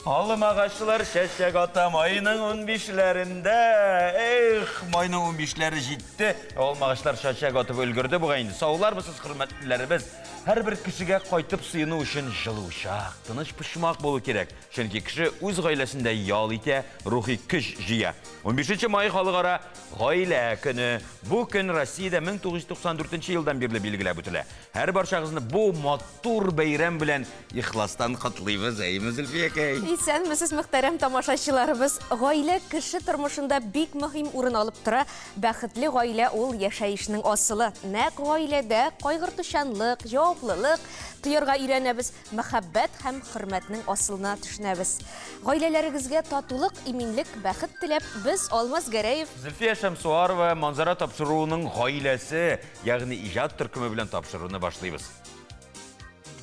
Алмагачлар чәчәк ата майның 15-ләрендә. Эх, майның 15-ләре җитте. Алмагачлар чәчәк атып өлгерде бугай инде. Саулармысыз, хөрмәтлеләребез? Һәрбер кешегә кайтып сыену өчен җылы учак, тыныч почмак булу кирәк. Чөнки кеше үз гаиләсендә ял итә, рухи көч җыя. 15 май халыкара гаилә көне. Бу көн Россиядә 1994 елдан бирле билгеләп үтелә. Һәр барчагызны бу матур бәйрәм белән ихластан котлыйбыз, әйеме, Зөлфиякәй? Исәнмесез, мөхтәрәм тамашачыларыбыз. Гаилә кеше тормышында бик мөһим урын алып тора. Бәхетле гаилә ул яшәешнең асылы. Нәкъ гаиләдә кайгыртучанлык, җаваплылык тоярга өйрәнәбез, мәхәббәт һәм хөрмәтнең асылына төшенәбез. Гаиләләрегезгә татулык, иминлек, бәхет теләп, без Алмаз Гәрәев, Зөлфия Шәмсуарова Манзара тапшыруының гаиләсе, ягъни иҗат төркеме белән тапшыруны башлыйбыз.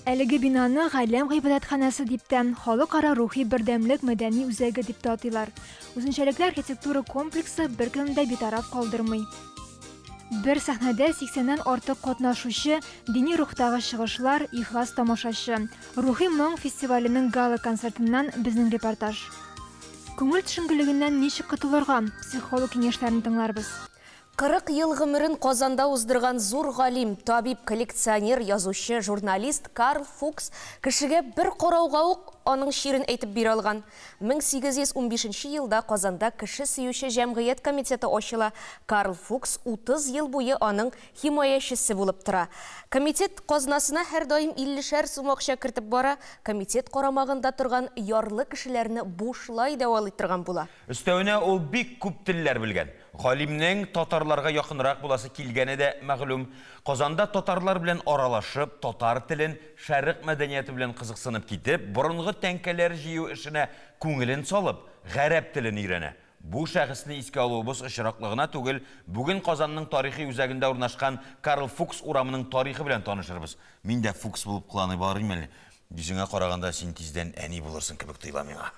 Әлеге бинаны Галәм гыйбадәтханәсе дип тә, Халыкара рухи бердәмлек мәдәни үзәге дип тә атыйлар. Үзенчәлекле архитектура комплексы беркемне дә битараф калдырмый. Бер сәхнәдә 80-нән артык катнашучы, дини рухтагы чыгышлар, ихлас тамашачы. Рухи моң фестиваленең гала-концертыннан безнең репортаж. Күңел төшенкелегеннән ничек котылырга? Психолог киңәшләрен тыңларбыз. 40 ел гомерен Казанда уздырган зур галим, табиб, коллекционер, язучы, журналист Карл Фукс кешегә бер карауга ук аның чирен әйтеп бирә алган. 1815 елда Казанда кеше сөюче җәмгыять комитеты ачыла. Карл Фукс 30 ел буе аның химаячысы булып тора. Комитет казнасына һәрдаим 50 сум акча кертеп бара. Комитет карамагында торган ярлы кешеләрне бушлай дәвалый торган була. Өстәвенә ул бик күп телләр белгән. Галимнең татарларга якынрак буласы килгәне дә мәгълүм. Казанда татарлар белән аралашып, татар телен, шәрык мәдәнияте белән кызыксынып китеп, борынгы тәңкәләр җыю эшенә күңелен салып, гарәп телен өйрәнә. Бу шәхесне искә алуыбыз очраклы гына түгел, бүген Казанның тарихи үзәгендә урнашкан Карл Фукс урамының тарихы белән танышырбыз. Мин дә Фукс булып кыланый барыйм әле. Йөзеңә караганда син тиздән әни булырсың кебек тоела миңа.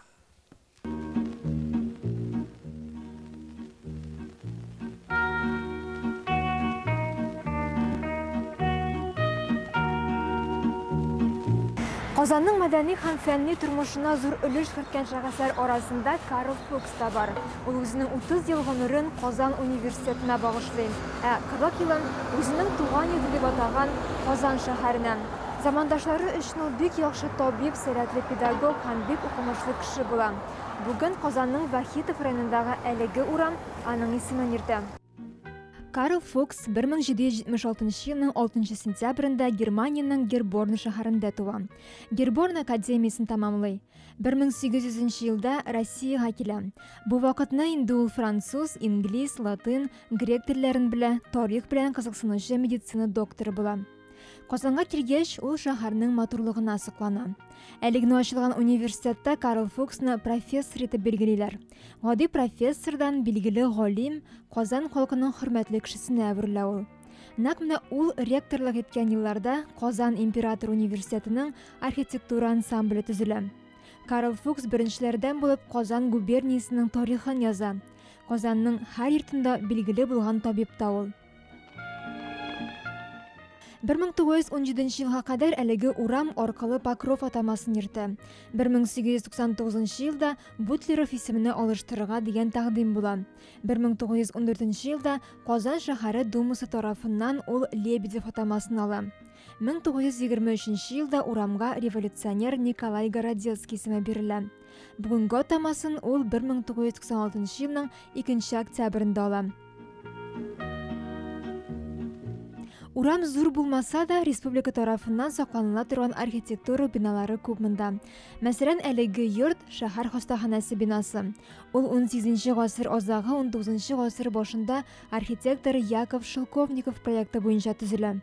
Казанның мәдәни һәм фәнни тормышына зур өлеш керткән шәхесләр арасында Карл Фукс та бар. Ул үзенең 30 ел гомерен Казан университетына багышлый, ә 40 елын үзенең туган йорты дип атаган Казан шәһәренә. Замандашлары өчен ул бик яхшы табиб, сәләтле педагог һәм бик укымышлы кеше була. Бүген Казанның Вахитов районындагы әлеге урам аның исемен йөртә. Карл Фукс 1776 елның 6 сентябрендә Германиянең Герборн шәһәрендә туа. Герборн академиясен тәмамлый. 1800 елда Россиягә килә. Бу вакытны инде ул француз, инглиз, латин, грек телләрен белә, тарих белән кызыксынучы медицина докторы була. Казанга килгәч, ул шәһәрнең матурлыгына соклана. Әле генә ачылган университетта Карл Фуксны профессор итеп билгелиләр. Гади профессордан билгеле галим, Казан халкының хөрмәтле кешесенә әверелә ул. Нәкъ менә ул ректорлык иткән елларда Казан император университетының архитектура ансамбле төзелә. Карл Фукс беренчеләрдән булып Казан губерниясенең тарихын яза. Казанның һәр йортында билгеле булган табиб та ул. 1917 елга кадәр әлеге урам аркылы Покров атамасын йөртә. 1899 елда Бутлеров исеменә алыштырырга дигән тәкъдим була. 1914 елда Казан шәһәре Думасы тарафыннан ул Лебедев атамасын ала. 1923 елда урамга революционер Николай Городецкий исеме бирелә. Бүгенге атамасын ул 1996 елның 2 октябрендә ала. Урам зур булмаса да, республика тарафыннан сакланыла торган архитектура биналары күп монда. Мәсәлән, әлеге йорт шәһәр хастаханәсе бинасы. Ул 18 гасыр азагы, 19 гасыр башында архитектор Яков Шелковников проекты буенча төзелә.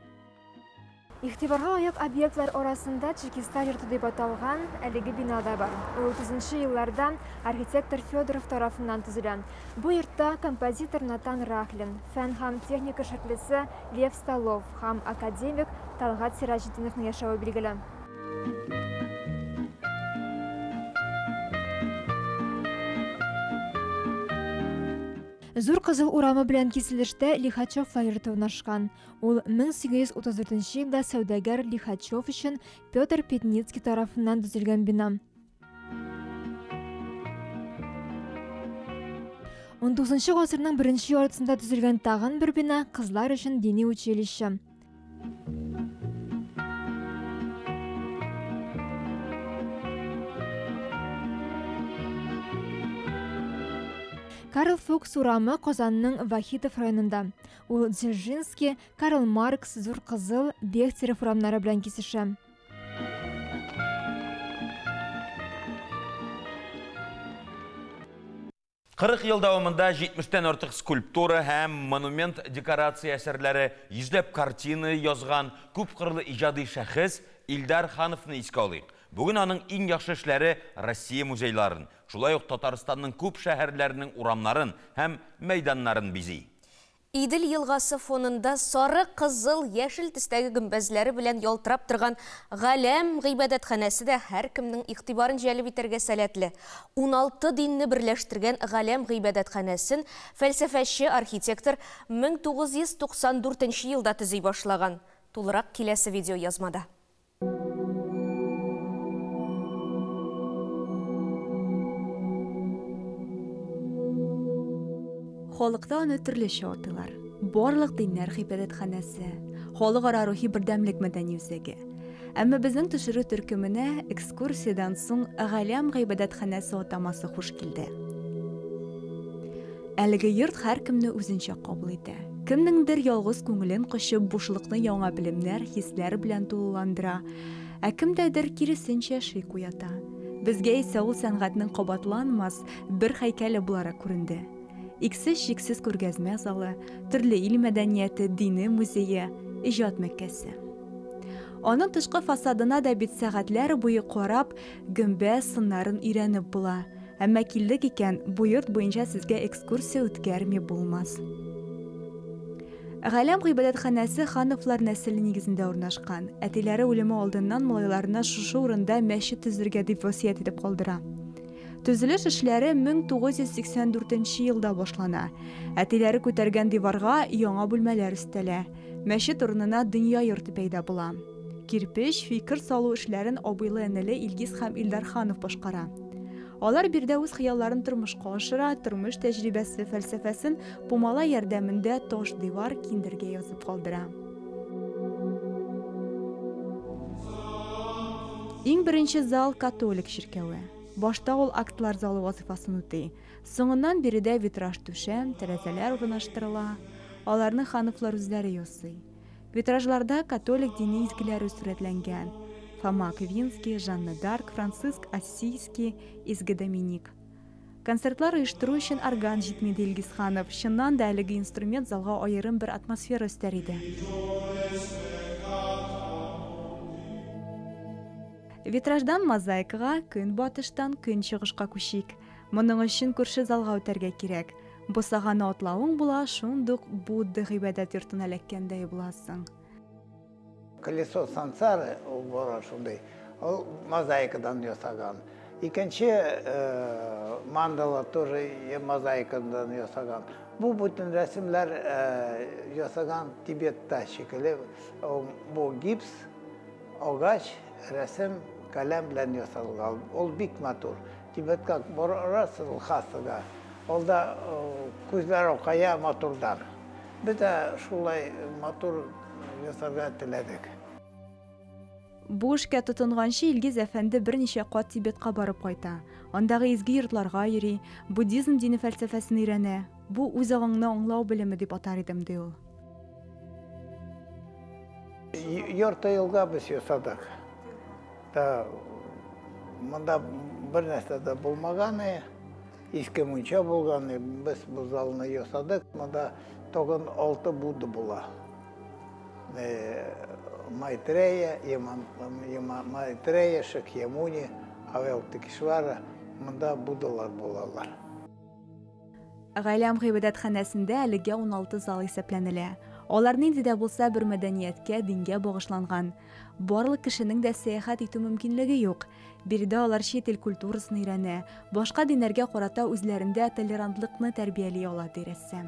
Игътибарга лаек объектлар арасында Чекистлар йорты дип аталган әлеге бина да бар. Ул 30 елларда архитектор Федоров тарафыннан төзелә. Бу йортта композитор Натан Рахлин, фән һәм техника эшлеклесе Лев Столов һәм академик Талгат Сираҗетдиновның яшәве билгеле. Зур Кызыл урамы белән киселештә Лихачевлар йорты урнашкан. Ул 1834 елда сәүдәгәр Лихачев өчен Петр Пятницкий тарафыннан төзелгән бина. 19 гасырның беренче яртысында төзелгән тагын бер бина кызлар өчен дини училище. Карл Фукс урамы Казанның Вахитов районында. Ул Дзержинский, Карл Маркс, Зур Кызыл, Бехтерев урамнары белән кисешә. 40 ел дәвамында 70-тән артык скульптура һәм монумент декорация әсәрләре, йөзләп картина язган күпкырлы иҗади шәхес Илдар Хановны искә алыйк. Бүген аның иң яхшы эшләре Россия музейларын, шулай ук Татарстанның күп шәһәрләренең урамнарын һәм мәйданнарын бизи. Идел елгасы фонында сары, кызыл, яшел төстәге гөмбәзләре белән ялтырап торган Галәм гыйбадәтханәсе дә һәркемнең игътибарын җәлеп итәргә сәләтле. 16 динне берләштергән Галәм гыйбадәтханәсен фәлсәфәче архитектор 1994 елда төзи башлаган. Тулырак киләсе видео язмада. Халыкта аны төрлечә атыйлар. Барлык диннәр гыйбадәтханәсе, халыкара рухи бердәмлек мәдәни үзәге. Әмма безнең төшерү төркеменә экскурсиядән соң Галәм гыйбадәтханәсе атамасы хуш килде. Әлеге йорт һәркемне үзенчә кабул итә. Кемнеңдер ялгыз күңелен кочып, бушлыкны яңа белемнәр, хисләр белән тулыландыра, ә кемдәдер киресенчә шик уята. Безгә исә ул сәнгатьнең кабатланмас бер һәйкәле буларак күренде. Иксез-чиксез күргәзмә залы, төрле ил мәдәнияте, дине музее, иҗат мәккәсе. Аның тышкы фасадына да бит сәгатьләр буе карап, гөмбәз сыннарын өйрәнеп була. Әмма килдек икән, бу йорт буенча сезгә экскурсия үткәрми булмас. Галәм гыйбадәтханәсе Хановлар нәселе нигезендә урнашкан. Әтиләре үлеме алдыннан малайларына шушы урында мәчет төзергә дип васыять итеп калдыра. Төзелеш эшләре 1984 елда башлана. Әтиләре күтәргән диварга яңа бүлмәләр өстәлә. Мәчет урынына дөнья йорты пәйда була. Кирпеч, фикер салу эшләрен абыйлы-энеле Илгиз һәм Илдар Ханов башкара. Алар биредә үз хыялларын тормышка ашыра, тормыш тәҗрибәсе, фәлсәфәсен пумала ярдәмендә таш дивар киндергә язып калдыра. Иң беренче зал католик чиркәве. Башта ул актлар залы вазифасын үти. Соңыннан биредә витраж түшәм, тәрәзәләр урнаштырыла. Аларны Хановлар үзләре ясый. Витражларда католик дине изгеләре сурәтләнгән. Фома Аквинский, Жанна Дарк, Франциск Ассийский, Изге Доминик. Концертлар оештыру өчен орган җитми, ди Илгиз Ханов. Чыннан да әлеге инструмент залга аерым бер атмосфера өстәр иде. Витраждан мозаикага, көнбатыштан көнчыгышка күчик. Моның өчен күрше залга үтәргә кирәк. Бусаганы атлавың була, шундук Будда гыйбадәт йортына эләккәндәй буласың. Колесо сансары ул бара шундый, ул мозаикадан ясаган. Икенче мандала тоже мозаикадан ясаган. Бу бөтен рәсемләр ясаган Тибетта шикелле. Бу гипс, агач, рәсем каләм белән ясалган. Ул бик матур. Тибетка барасыз Лхасага, ул да күзләр кая матурдан. Без дә шулай матур ясарга теләдек. Бу эшкә тотынганчы Илгиз әфәнде берничә кат Тибетка барып кайта. Андагы изге йортларга йөри, буддизм дине фәлсәфәсен өйрәнә. Бу үз агыңны аңлау белеме дип атар идем, ди ул. Ярты елга без ясадык. Та монда бер нәрсә дә булмаган, иске мунча булган, без бу залны ясадык. Монда тагын 6 Будда була. Майтрея, Майтрея, Шакьямуни, Авелтикишвара, монда Буддалар булалар. Галәм гыйбадәтханәсендә әлегә 16 зал исәпләнелә. Алар нинди дә булса бер мәдәнияткә, дингә багышланган. Барлык кешенең дә сәяхәт итү мөмкинлеге юк. Биредә алар чит ил культурасын өйрәнә, башка диннәргә карата үзләрендә толерантлыкны тәрбияли ала, ди рәссам.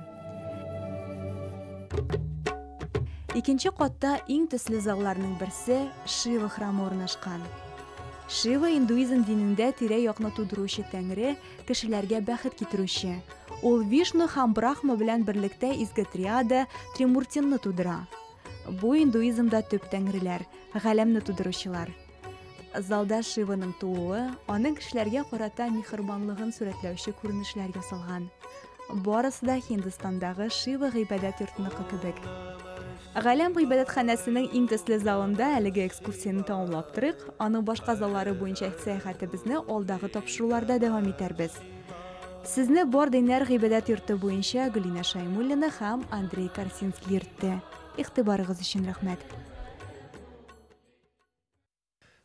Икенче катта иң төсле залларның берсе Шива храмы урнашкан. Шива индуизм динендә тирә-якны тудыручы тәңре, кешеләргә бәхет китерүче. Ул Вишну һәм Брахма белән берлектә изге триада Тримуртинны тудыра. Бу индуизмда төп тәңреләр, галәмне тудыручылар. Залда Шиваның тууы, аның кешеләргә карата миһербанлыгын сурәтләүче күренешләр ясалган. Барысы да Һиндстандагы Шива гыйбадәт йортыныкы кебек. Галәм гыйбадәтханәсенең иң төсле залында әлеге экскурсияне тәмамлап торыйк. Аның башка заллары буенча сәяхәтебезне алдагы тапшыруларда дәвам итәрбез. Сезне бар диннәр гыйбадәт йорты буенча Гөлинә Шаймуллина һәм Андрей Корсинский йөртте. Игътибарыгыз өчен рәхмәт.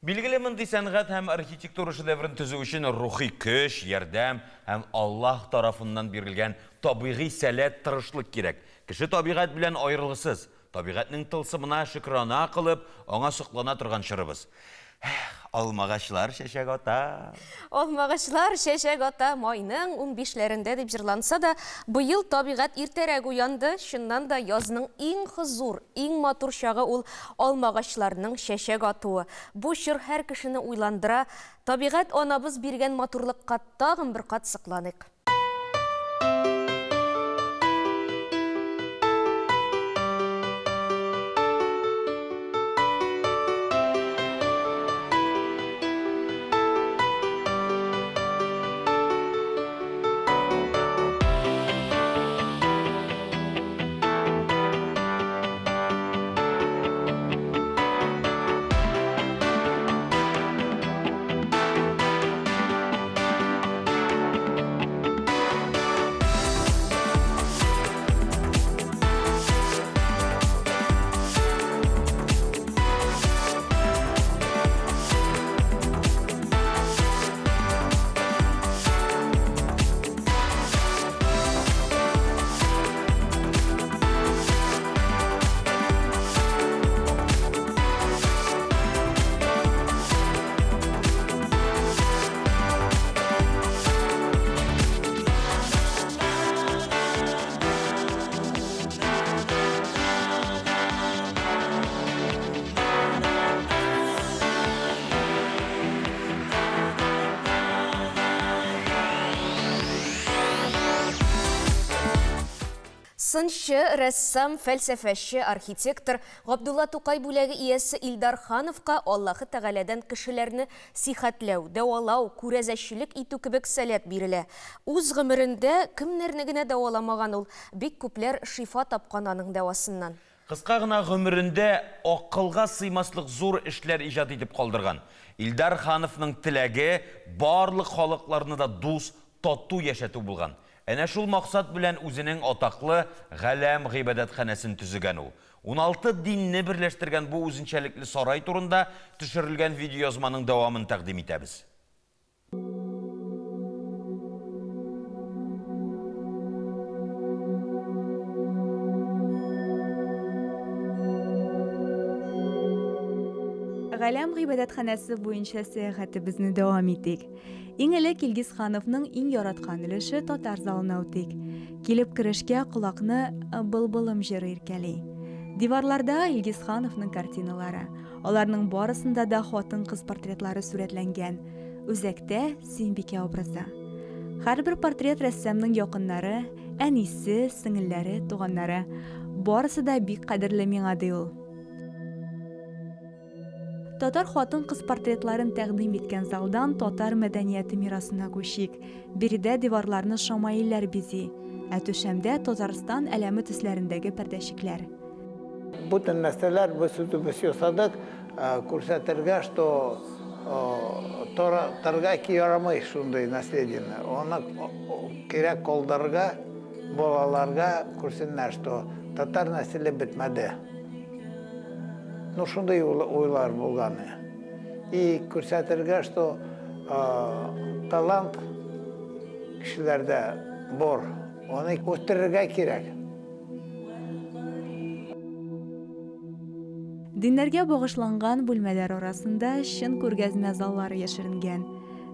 Билгеле, мондый сәнгать һәм архитектура шедеврын төзү өчен рухи көч, ярдәм һәм Аллаһ тарафыннан бирелгән табигый сәләт, тырышлык кирәк. Кеше табигать белән аерылгысыз. Табигатьнең тылсымына шөкрана кылып, аңа соклана торган чорыбыз. Эх, алмагачлар чәчәк ата. Алмагачлар чәчәк ата майның 15-ләрендә дип җырланса да, быел табигать иртәрәк уянды. Чыннан да язның иң хозур, иң матур чагы ул алмагачларның чәчәк атуы. Бу чор һәр кешене уйландыра. Табигать анабыз биргән матурлыкка тагын бер кат сокланыйк. Сынчы, рәссам, фәлсәфәче, архитектор Габдулла Тукай бүләге иясе Илдар Хановка Аллаһы Тәгаләдән кешеләрне сихәтләү, дәвалау, күрәзәчелек итү кебек сәләт бирелә. Үз гомерендә кемнәрне генә дәваламаган ул, бик күпләр шифа тапкан аның дәвасыннан. Кыска гына гомерендә акылга сыймаслык зур эшләр иҗат итеп калдырган. Илдар Хановның теләге барлык халыкларны да дус, тату яшәтү булган. Әнә шул максат белән үзенең атаклы Галәм гыйбадәтханәсен төзегән ул. 16 динне берләштергән бу үзенчәлекле сарай турында төшерелгән видеоязманың дәвамын тәкъдим итәбез. Галәм гыйбадәтханәсе буенча сәяхәтебезне дәвам итик. Иң элек Илгиз Хановның иң яраткан өлеше татар залына үтик. Килеп керешкә колакны Былбылым җыры иркәли. Диварларда Илгиз Хановның картиналары. Аларның барысында да хатын-кыз портретлары сурәтләнгән. Үзәктә Сөембикә образы. Һәрбер портрет рәссамның якыннары, әнисе, сеңелләре, туганнары. Барысы да бик кадерле миңа, ди ул. Татар хатын-кыз портретларын тәкъдим иткән залдан татар мәдәнияте мирасына күчик. Биредә диварларны шамаилләр бизи, ә түшәмдә Татарстан әләме төсләрендәге пәрдәчекләр. Бөтен нәрсәләр без үзебез ясадык, күрсәтергә, что торга ярамый шундый наследиене. Аны кирәк калдырырга, балаларга күрсеннәр, что татар нәселе бетмәде. Ну, шундый уйлар булганы. И күрсәтергә, что талант кешеләрдә бар, аны үстерергә кирәк. Диннәргә багышланган бүлмәләр арасында чын күргәзмә заллары яшеренгән.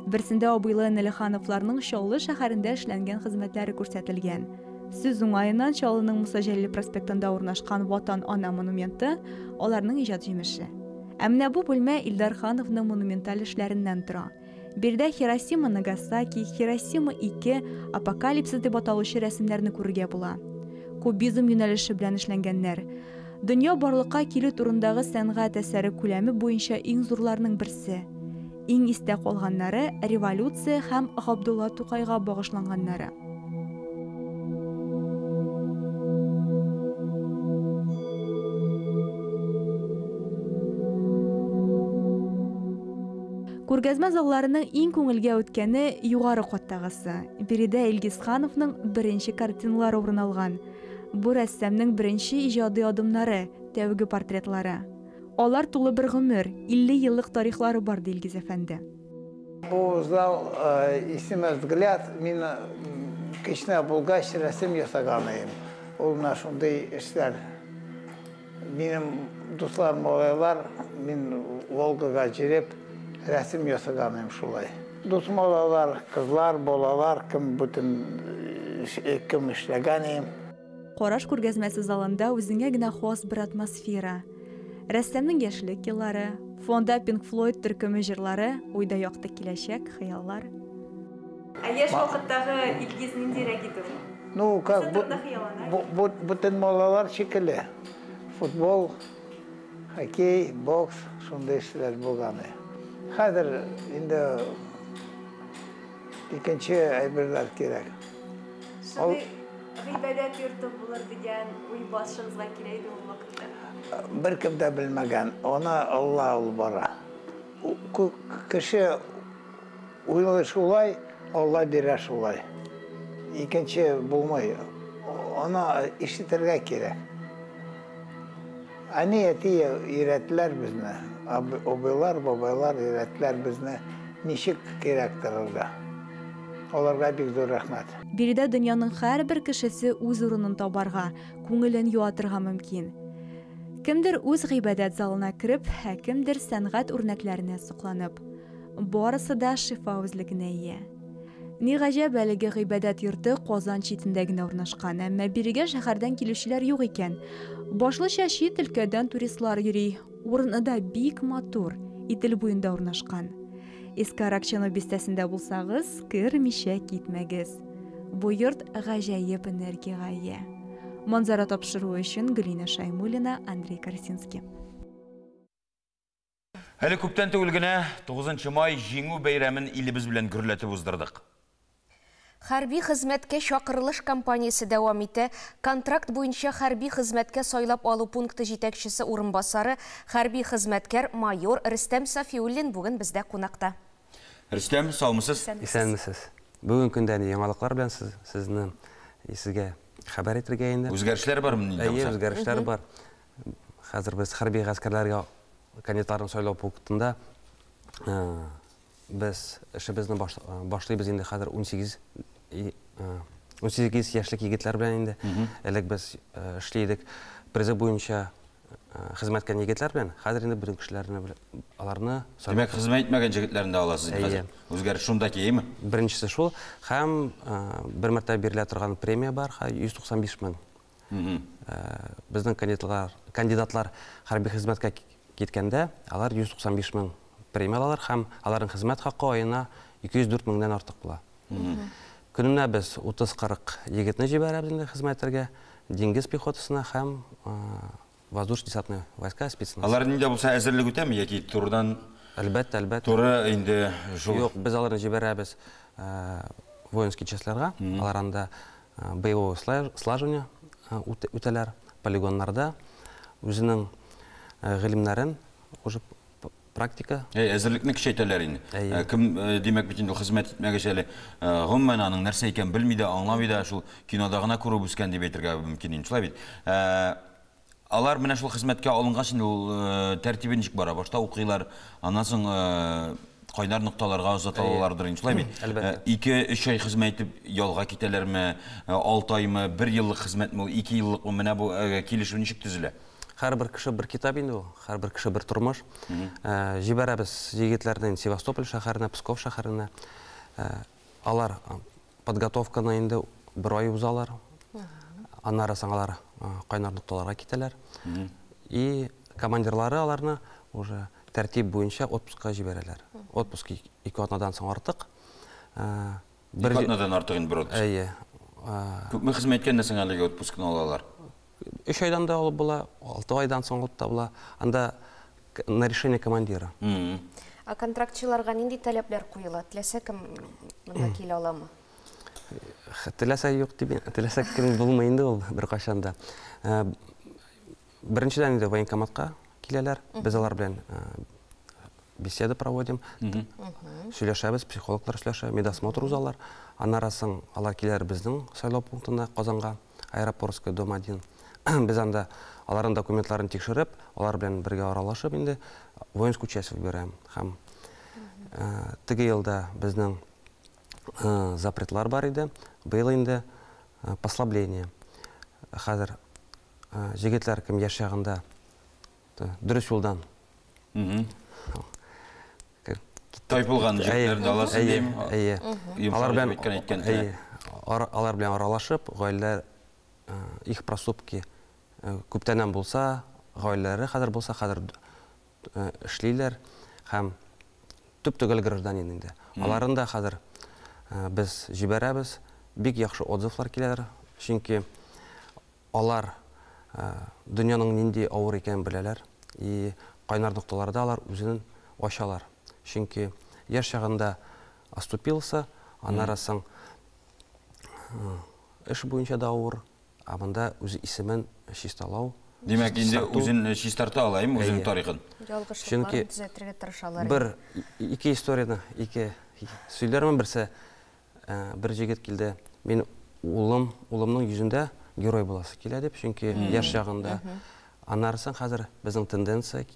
Берсендә абыйлы энеле Хановларның Чаллы шәһәрендә эшләнгән хезмәтләре күрсәтелгән. Сүз уңаеннан Чаллының Муса Җәлил проспектында урнашкан Ватан ана монументы аларның иҗат җимеше. Ә менә бу бүлмә Илдар Хановның монументаль эшләреннән тора. Биредә Хиросима, Нагасаки, Хиросима 2, Апокалипсис дип аталучы рәсемнәрне күрергә була. Кубизм юнәлеше белән эшләнгәннәр. Дөнья барлыкка килү турындагы сәнгать әсәре күләме буенча иң зурларның берсе. Иң истә калганнары революция һәм Габдулла Тукайга багышланганнары. Күргәзмә залларының иң күңелгә үткәне югары каттагысы. Биредә Илгиз Хановның беренче картиналары урын алган. Бу рәссамның беренче иҗади адымнары, тәүге портретлары. Алар тулы бер гомер, 50 еллык тарихлары бар, ди Илгиз әфәнде. Бу зал исеме «Взгляд», мин кечкенә булгач рәсем ясаган идем. Ул менә шундый эшләр. Минем дуслар малайлар, мин Волгага җөреп рәсем ясаган идем шулай. Дус малайлар, кызлар, балалар, кем бөтен кем эшләгән идем. Караш күргәзмәсе залында үзеңә генә хас бер атмосфера. Рәссамның яшьлек еллары, фонда Pink Floyd төркеме җырлары, уйда якты киләчәк, хыяллар. Ә яшь вакыттагы Илгиз ниндирәк иде ул? Ну, как бөтен балалар шикелле. Футбол, хоккей, бокс, шундый эшләр булган. Хәзер инде икенче әйберләр кирәк. Шундый гыйбадәт йорты булыр дигән уй башыгызга килә иде ул вакытта? Беркем дә белмәгән, аны Алла ул бара. Кеше уйлый шулай, Алла бирә шулай. Икенче булмый. Аны ишетергә кирәк. Әни, әти өйрәттеләр безне, абыйлар, бабайлар өйрәттеләр безне ничек кирәк торырга. Аларга бик зур рәхмәт. Биредә дөньяның һәрбер кешесе үз урынын табарга, күңелен юатырга мөмкин. Кемдер үз гыйбадәт залына кереп, ә кемдер сәнгать үрнәкләренә сокланып. Барысы да шифа үзлегенә ия. Ни гаҗәп, әлеге гыйбадәт йорты Казан читендә генә урнашкан, әмма бирегә шәһәрдән килүчеләр юк икән. Башлыча чит өлкәдән туристлар йөри. Урыны да бик матур, Идел буенда урнашкан. Иске Аракчино бистәсендә булсагыз, кермичә китмәгез. Бу йорт гаҗәеп энергиягә ия. Манзара тапшыруы өчен Гөлинә Шаймуллина, Андрей Корсинский. Әле күптән түгел генә 9 май Җиңү бәйрәмен илебез белән гөрләтеп уздырдык. Хәрби хезмәткә чакырылыш кампаниясе дәвам итә. Контракт буенча хәрби хезмәткә сайлап алу пункты җитәкчесе урынбасары, хәрби хезмәткәр майор Рөстәм Сафиуллин бүген бездә кунакта. Рөстәм, саумысыз? Исәнмесез. Бүген көндә яңалыклар белән сезне сезгә хәбәр итергә инде. Үзгәрешләр бармы? Әйе, үзгәрешләр бар. Хәзер без хәрби гаскәрләргә кандидатларны сайлау пунктында без эшебезне башлыйбыз инде хәзер 18 яшьлек егетләр белән инде. Элек без эшли идек призыв буенча хезмәт иткән егетләр белән, хәзер инде бөтен кешеләрне аларны. Димәк, хезмәт итмәгән егетләрне дә аласыз хәзер. Үзгәреш шунда киеме? Беренчесе шул, һәм бер мәртәбә бирелә торган премия бар, 195 мең. Безнең кандидатлар хәрби хезмәткә киткәндә, алар 195 мең премия алалар һәм аларның хезмәт хакы аена 204 меңнән артык була. Көненә без 30-40 егетне җибәрәбез инде хезмәтләргә, диңгез пехотасына һәм воздушно-десантные войска, спецназ. Алар нинди булса әзерлек үтәме яки турыдан? Әлбәттә, әлбәттә. Туры инде шул. Юк, без аларны җибәрәбез воинский частьларга. Алар анда боевое слаживание үтәләр, полигоннарда үзенең гыйлемнәрен уже практика. Әзерлекне көчәйтәләр инде. Кем, димәк, бит инде хезмәт итмәгәч әле, гомумән аның нәрсә икән белми дә, аңламый да, шул кинода гына күреп үскән дип әйтергә мөмкин инде, шулай бит. Алар менә шул хезмәткә алынгач инде ул тәртибе ничек бара? Башта укыйлар, аннан соң кайнар нокталарга озаталардыр инде, шулай бит? 2-3 ай хезмәт итеп ялга китәләрме, 6 аймы, 1 еллык хезмәтме, 2 еллыкмы, менә бу килешү ничек төзелә? Һәрбер кеше бер китап инде ул, һәрбер кеше бер тормыш. Җибәрәбез егетләрне Севастополь шәһәренә, Псков шәһәренә. Алар подготовканы инде бер ай узалар. Аннары соң алар кайнар нокталарга китәләр. И командирлары аларны уже тәртип буенча отпускка җибәрәләр. Отпуск 2 атнадан соң артык. Бер атнадан артык инде бер отпуск. Әйе. Күпме хезмәт иткәннән соң әлеге отпускны алалар? 3 айдан да алып була, 6 айдан соң алып та була. Анда на решение командира. Ә контрактчыларга нинди таләпләр куела? Теләсә кем монда килә аламы? Теләсә юк дип, теләсә кем булмый инде ул беркайчан да. Беренчедән инде военкоматка киләләр. Без алар белән беседа проводим. Сөйләшәбез, психологлар сөйләшә, медосмотр узалар. Аннары соң алар киләләр безнең сайлау пунктына, Казанга, Аэропортская, дом 1. Без анда аларның документларын тикшереп, алар белән бергә аралашып инде воинскую часть выбираем. Һәм теге елда безнең запретлар бар иде. Быел инде послабление. Хәзер җегетләр кем яшь чагында дөрес юлдан тайпылган җегетләрне аласың дим. Әйе. Алар белән алар белән аралашып, гаиләләр их проступки күптәннән булса, гаиләләре хәзер булса, хәзер эшлиләр һәм төп-төгәл гражданин инде. Аларын да хәзер без җибәрәбез. Бик яхшы отзывлар киләләр, чөнки алар дөньяның нинди авыр икәнен беләләр. И кайнар нокталарда алар үзен ачалар. Чөнки яшь чагында оступился, аннары соң эш буенча да авыр, ә монда үз исемен чисталау. Димәк, инде үзен чистарта алайм, үзенең тарихын. Ялгышлыкларын төзәтергә тырышалар. Бер, ике историяны, ике сөйләрмен. Берсе, бер җегет килде. Мин улым, улымның йөзендә герой буласы килә дип, чөнки яшь чагында. Аннары соң хәзер безнең тенденция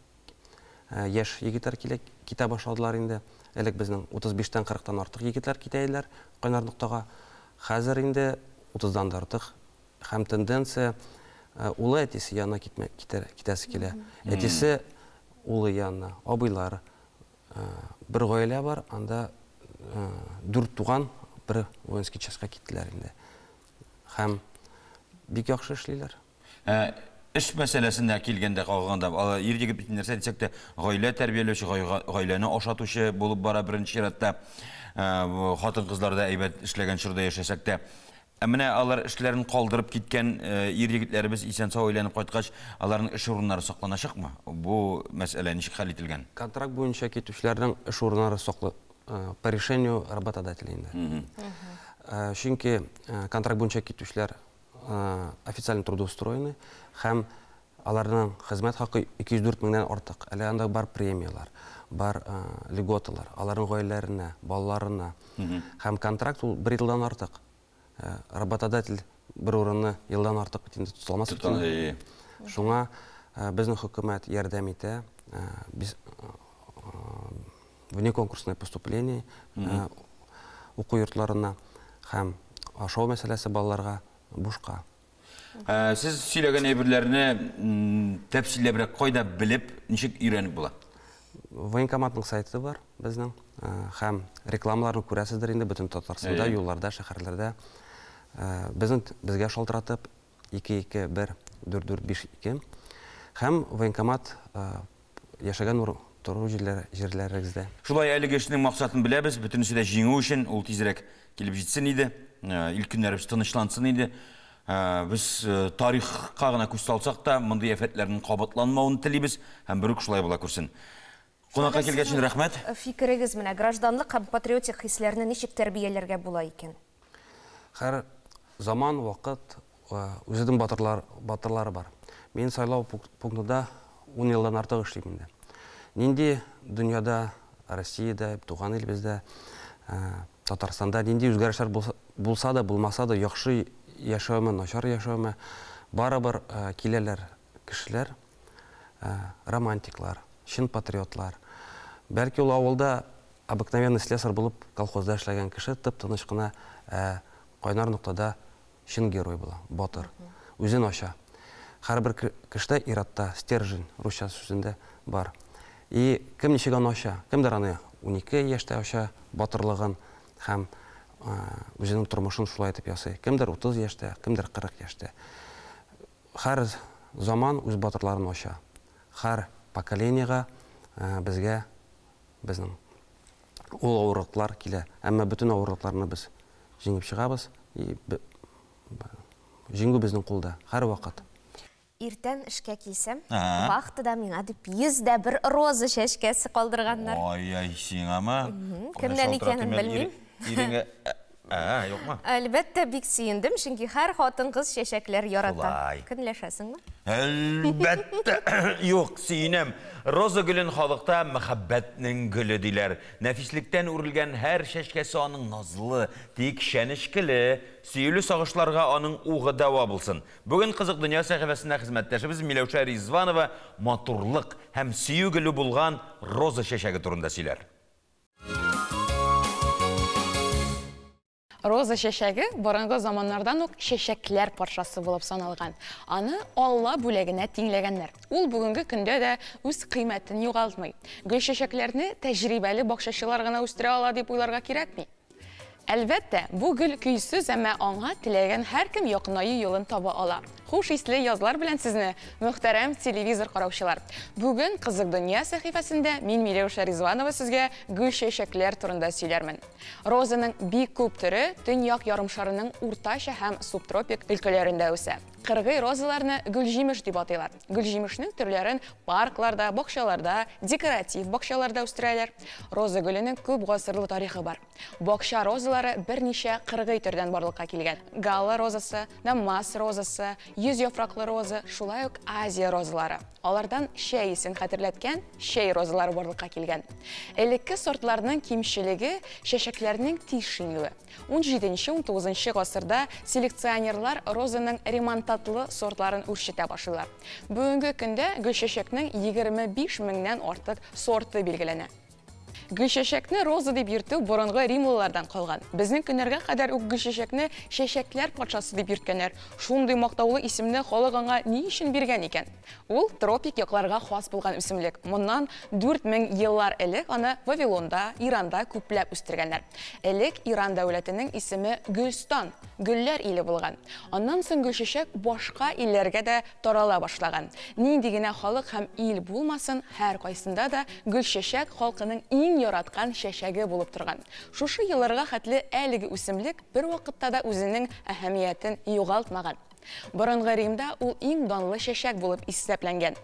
яшь егетләр килә, китә башладылар инде. Элек безнең 35-тән 40-тан артык егетләр китә иделәр кайнар ноктага. Хәзер инде 30-дан да артык. Һәм тенденция улы әтисе янына китмә, китәр, китәсе килә. Әтисе улы янына, абыйлары. Бер гаилә бар, анда 4 туган бер воинский частька киттеләр инде. Һәм бик яхшы эшлиләр. Эш мәсьәләсенә килгәндә, калганда, ир егет бит нәрсә дисәк тә, гаилә тәрбияләүче, гаиләне ашатучы булып бара беренче чиратта. Хатын-кызлар да әйбәт эшләгән чорда яшәсәк тә. Ә менә алар эшләрен калдырып киткән ир егетләребез исән-сау әйләнеп кайткач, аларның эш урыннары сакланачакмы? Бу мәсьәлә ничек хәл ителгән? Контракт буенча китүчеләрнең эш урыннары саклы по решению работодателя инде. Чөнки контракт буенча китүчеләр официально трудоустроены һәм аларның хезмәт хакы 204 меңнән артык. Әле анда бар премиялар, бар льготалар, аларның гаиләләренә, балаларына. Һәм контракт ул бер елдан артык. Работодатель бер урынны елдан артык бит инде тота алмас бит инде. Шуңа безнең хөкүмәт ярдәм итә. Без внеконкурсное поступление уку йортларына һәм ашау мәсьәләсе балаларга бушка. Сез сөйләгән әйберләрне тәфсилләбрәк кайда белеп, ничек өйрәнеп була? Военкоматның сайты бар безнең, һәм рекламаларны күрәсездер инде бөтен Татарстанда, юлларда, шәһәрләрдә. Безнең безгә шалтыратып 2 2 1 4 4 5 2 һәм военкомат яшәгән тору җирләрегездә. Шулай әлеге эшнең максатын беләбез, бөтенесе дә җиңү өчен, ул тизрәк килеп җитсен иде, ил көннәребез тынычлансын иде. Без тарихка гына күз салсак та, мондый афәтләрнең кабатланмавын телибез һәм бер үк шулай була күрсен. Кунакка килгән өчен рәхмәт. Фикерегез менә гражданлык һәм патриотик хисләрне ничек тәрбияләргә була икән? Һәр заман, вакыт үзенең батырлары бар. Мин сайлау пунктында 10 елдан артык эшлим инде. Нинди дөньяда, Россиядә, туган илебездә, Татарстанда нинди үзгәрешләр булса да, булмаса да, яхшы яшәүме, начар яшәүме, барыбер киләләр кешеләр, романтиклар, чын патриотлар. Бәлки ул авылда обыкновенный слесарь булып колхозда эшләгән кеше тып-тыныч кына кайнар ноктада чын герой була, батыр. Үзен ача. Һәрбер кешедә иратта стержень, русча сүзендә бар. И кем ничек аны ача? Кемдер аны 12 яшьтә ача батырлыгын һәм үзенең тормышын шулай итеп ясый. Кемдер 30 яшьтә, кемдер 40 яшьтә. Һәр заман үз батырларын ача. Һәр поколениега безгә безнең ул авырлыклар килә. Әмма бөтен авырлыкларны без җиңеп чыгабыз. Җиңү безнең кулда һәрвакыт. Иртән эшкә килсәм, вахтада миңа дип 101 роза чәчкәсе калдырганнар. Ай-ай, сиңамы? Кемнән икәнен белмим. Иреңә юкмы? Әлбәттә, бик сөендем, чөнки һәр хатын-кыз чәчәкләр ярата. Көнләшәсеңме? Әлбәттә, юк, сөенәм. Роза гөлен халыкта мәхәббәтнең гөле диләр. Нәфислектән үрелгән һәр чәчкәсе аның назлы, тик чәнечкеле, сөюле сагышларга аның угы дәва булсын. Бүген Кызык дөнья сәхифәсендә хезмәттәшебез Миләүшә Ризванова матурлык һәм сөю гөле булган роза чәчәге турында сөйләр. Роза чәчәге борынгы заманнардан ук чәчәкләр патшасы булып саналган. Аны Алла бүләгенә тиңләгәннәр. Ул бүгенге көндә дә үз кыйммәтен югалтмый. Гөл чәчәкләрне тәҗрибәле бакчачылар гына үстерә ала дип уйларга кирәкми. Әлбәттә, бу гөл көйсез, әмма аңа теләгән һәркем якынаю юлын таба ала. Хуш исле язлар белән сезне, мөхтәрәм телевизор караучылар. Бүген Кызык дөнья сәхифәсендә мин Миләүшә Ризванова сезгә гөл чәчәкләр турында сөйләрмен. Розаның бик күп төре төньяк ярымшарының уртача һәм субтропик өлкәләрендә үсә. Кыргый розаларны гөлҗимеш дип атыйлар. Гөлҗимешнең төрләрен паркларда, бакчаларда, декоратив бакчаларда үстерәләр. Роза гөленең күп гасырлы тарихы бар. Бакча розалары берничә кыргый төрдән барлыкка килгән. Гала розасы, Дамас розасы, йөз яфраклы роза, шулай ук Азия розалары. Алардан чәй исен хәтерләткән чәй розалары барлыкка килгән. Элекке сортларның кимчелеге чәчәкләрнең тиз шиңүе. 17-19 гасырда селекционерлар розаның ремонтатлы сортларын үрчетә башлыйлар. Бүгенге көндә гөлчәчәкнең 25 меңнән артык сорты билгеләнә. Гөлчәчәкне роза дип йөртү борынгы римлылардан калган. Безнең көннәргә кадәр үк гөлчәчәкне чәчәкләр патшасы дип йөрткәннәр. Шундый мактаулы исемне халык аңа ни өчен биргән икән? Ул тропик якларга хас булган үсемлек. Моннан 4000 еллар элек аны Вавилонда, Иранда күпләп үстергәннәр. Элек Иран дәүләтенең исеме Гөлстан, гөлләр иле булган. Аннан соң гөлчәчәк башка илләргә дә тарала башлаган. Нинди генә халык һәм ил булмасын, һәр кайсында да гөлчәчәк халкының иң яраткан чәчәге булып торган. Шушы елларга хәтле әлеге үсемлек бер вакытта да үзенең әһәмиятен югалтмаган. Борынгы Римда ул иң данлы чәчәк булып исәпләнгән.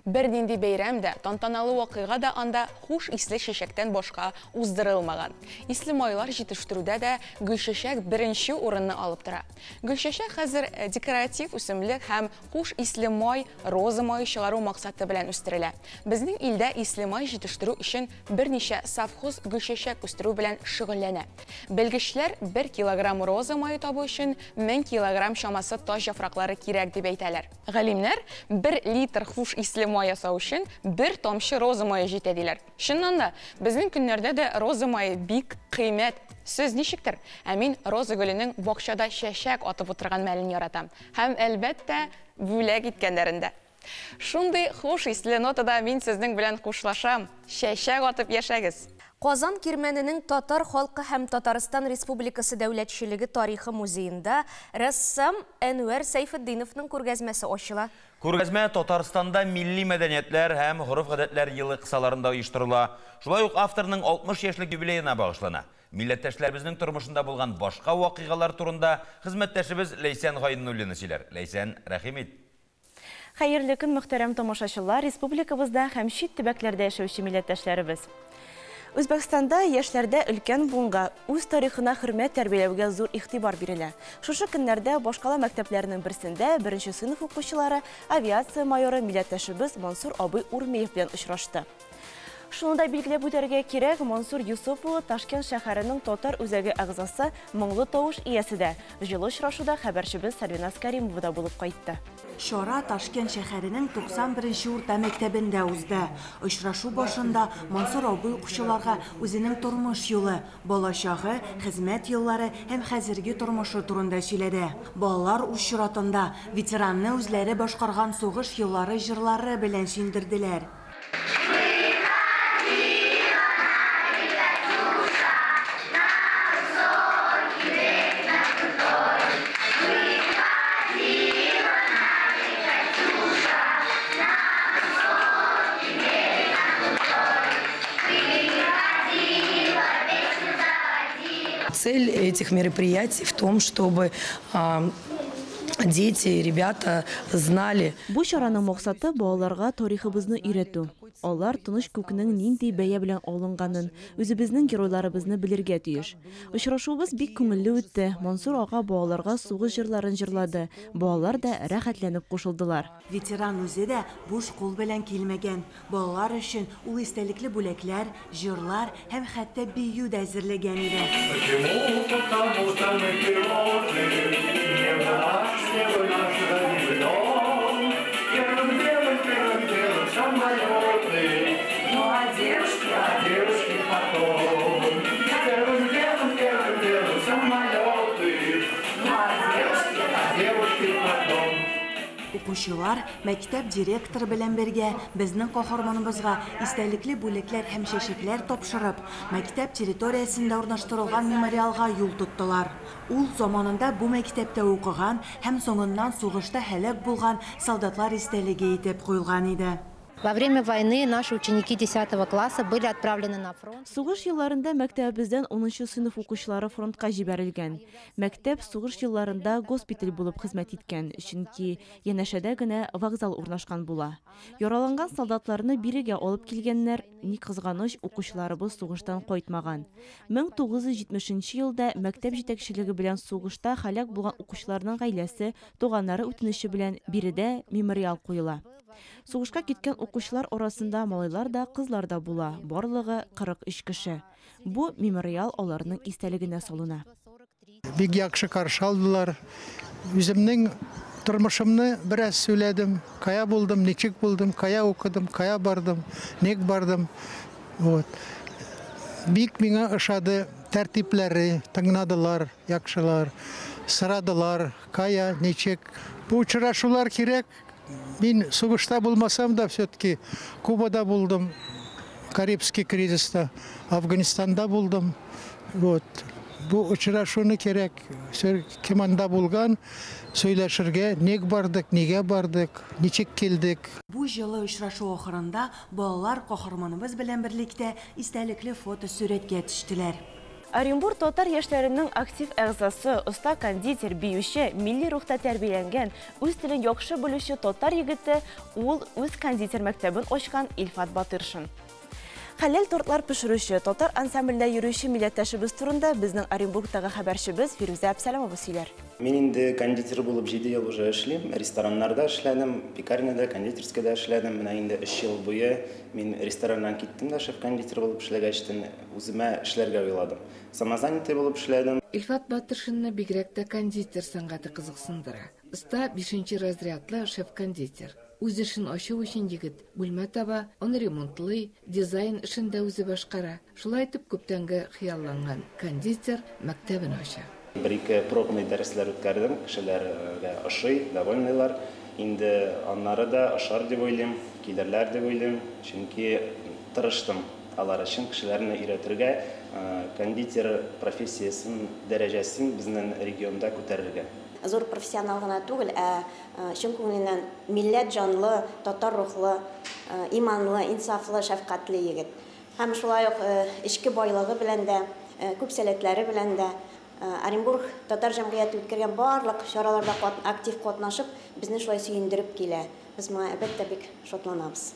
Бернинди бәйрәм дә, тантаналы вакыйга да анда хуш исле чәчәктән башка уздырылмаган. Исле майлар җитештерүдә дә гөлчәчәк беренче урынны алып тора. Гөлчәчәк хәзер декоратив үсемлек һәм хуш исле май, роза мае чыгару максаты белән үстерелә. Безнең илдә исле май җитештерү өчен берничә совхоз гөлчәчәк үстерү белән шөгыльләнә. Белгечләр 1 килограмм роза мае табу өчен 1000 килограмм чамасы таҗ яфраклары кирәк дип әйтәләр. Галимнәр 1 литр хуш исле май ясау өчен 1 тамчы роза мае җитә диләр. Чыннан да, безнең көннәрдә дә роза мае бик кыйммәт. Сез ничектер? Ә мин роза гөленең бакчада чәчәк атып утырган мәлен яратам. Һәм әлбәттә, бүләк иткәннәрендә. Шундый хуш исле нотада мин сезнең белән хушлашам. Чәчәк атып яшәгез. Казан Кирмәненең Татар халкы һәм Татарстан Республикасы дәүләтчелеге тарихы музеенда рәссам Әнвәр Сәйфетдиновның күргәзмәсе ачыла. Күргәзмә Татарстанда милли мәдәниятләр һәм гореф-гадәтләр елы кысаларында оештырыла. Шулай ук авторның 60 яшьлек юбилеена багышлана. Милләттәшләребезнең тормышында булган башка вакыйгалар турында хезмәттәшебез Ләйсән Гайнуллина сөйләр. Ләйсән, рәхим ит. Хәерле көн, мөхтәрәм тамашачылар, республикабызда һәм чит төбәкләрдә яшәүче милләттәшләребез. Үзбәкстанда яшьләрдә өлкән буынга үз тарихына хөрмәт тәрбияләүгә зур игътибар бирелә. Шушы көннәрдә башкала мәктәпләренең берсендә беренче сыйныф укучылары авиация майоры милләттәшебез Мансур абый Урмеев белән очрашты. Шуны да билгеләп үтәргә кирәк, Мансур Юсуп улы Ташкент шәһәренең татар үзәге әгъзасы, моңлы тавыш иясе дә. Җылы очрашуда хәбәрчебез Сәрвиназ Каримова да булып кайтты. Чара Ташкент шәһәренең 91 урта мәктәбендә узды. Очрашу башында Мансур абый укучыларга үзенең тормыш юлы, балачагы, хезмәт еллары һәм хәзерге тормышы турында сөйләде. Балалар үз чиратында ветеранны үзләре башкарган сугыш еллары җырлары белән сөендерделәр. Цель этих мероприятий в том, чтобы дети, ребята знали. Бу чараның максаты балаларга тарихыбызны өйрәтү. Алар тыныч күкнең нинди бәя белән алынганын, үзебезнең геройларыбызны белергә тиеш. Очрашуыбыз бик күңелле үтте. Мансур ага балаларга сугыш җырларын җырлады. Балалар да рәхәтләнеп кушылдылар. Ветеран үзе дә буш кул белән килмәгән. Балалар өчен ул истәлекле бүләкләр, җырлар һәм хәтта бию дә әзерләгән иде. Укучылар мәктәп директоры белән бергә безнең каһарманыбызга истәлекле бүләкләр һәм чәчәкләр тапшырып, мәктәп территориясендә урнаштырылган мемориалга юл тоттылар. Ул заманында бу мәктәптә укыган һәм соңыннан сугышта һәлак булган солдатлар истәлеге итеп куелган иде. Во время войны наши ученики 10 класса были отправлены на фронт. Сугыш елларында мәктәбебездән 10 сыйныф укучылары фронтка җибәрелгән. Мәктәп сугыш елларында госпиталь булып хезмәт иткән, чөнки янәшәдә генә вокзал урнашкан була. Яраланган солдатларны бирегә алып килгәннәр, ни кызганыч, укучыларыбыз сугыштан кайтмаган. 1970 елда мәктәп җитәкчелеге белән сугышта һәлак булган укучыларның гаиләсе, туганнары үтенече белән биредә мемориал куела. Сугышка киткән укучылар арасында малайлар да, кызлар да була. Барлыгы 43 кеше. Бу мемориал аларның истәлегенә салына. Бик яхшы каршы алдылар. Үземнең тормышымны бераз сөйләдем. Кая булдым, ничек булдым, кая укыдым, кая бардым, ник бардым. Вот. Бик миңа ошады тәртипләре, тыңладылар, яхшылар, сорадылар, кая, ничек. Бу очрашулар кирәк. Мин сугышта булмасам да, все-таки Кубада булдым, Карибский кризиста, Афганистанда булдым. Вот. Бу очрашуны кирәк, кем анда булган, сөйләшергә, ник бардык, нигә бардык, ничек килдек. Бу җылы очрашу ахырында балалар каһарманыбыз белән берлектә истәлекле фотосурәткә төштеләр. Оренбург татар яшьләренең актив әгъзасы, оста кондитер, биюче, милли рухта тәрбияләнгән, үз телен яхшы белүче татар егете, ул үз кондитер мәктәбен ачкан Илфат Батыршин. Хәләл тортлар пешерүче, татар ансамблендә йөрүче милләттәшебез турында безнең Оренбургтагы хәбәрчебез Фирүзә Әпсәләмова сөйләр. Мин инде кондитер булып 7 ел уже эшлим, рестораннарда эшләдем, пекарняда, кондитерскийда эшләдем. Менә инде 3 ел буе мин рестораннан киттем дә, шеф-кондитер булып эшләгәчтен үземә эшләргә уйладым. Самозанятый булып эшләдем. Илфат Батыршинны бигрәк тә кондитер сәнгате кызыксындыра. Оста 5 разрядлы шеф-кондитер. Үз эшен ачу өчен егет бүлмә таба, аны ремонтлый, дизайн эшен дә үзе башкара. Шулай итеп күптәнге хыялланган кондитер мәктәбен ача. Бер-ике пробный дәресләр үткәрдем, кешеләргә ошый, довольныйлар. Инде аннары да ошар дип уйлыйм, килерләр дип уйлыйм, чөнки тырыштым алар өчен кешеләрне өйрәтергә, кондитер профессиясен, дәрәҗәсен безнең регионда күтәрергә. Зур профессионал гына түгел, ә чын күңеленнән милләт җанлы, татар рухлы, иманлы, инсафлы, шәфкатьле егет. Һәм шулай ук эчке байлыгы белән дә, күп сәләтләре белән дә Оренбург татар җәмгыяте үткәргән барлык чараларда актив катнашып, безне шулай сөендереп килә. Без моңа әлбәттә бик шатланабыз.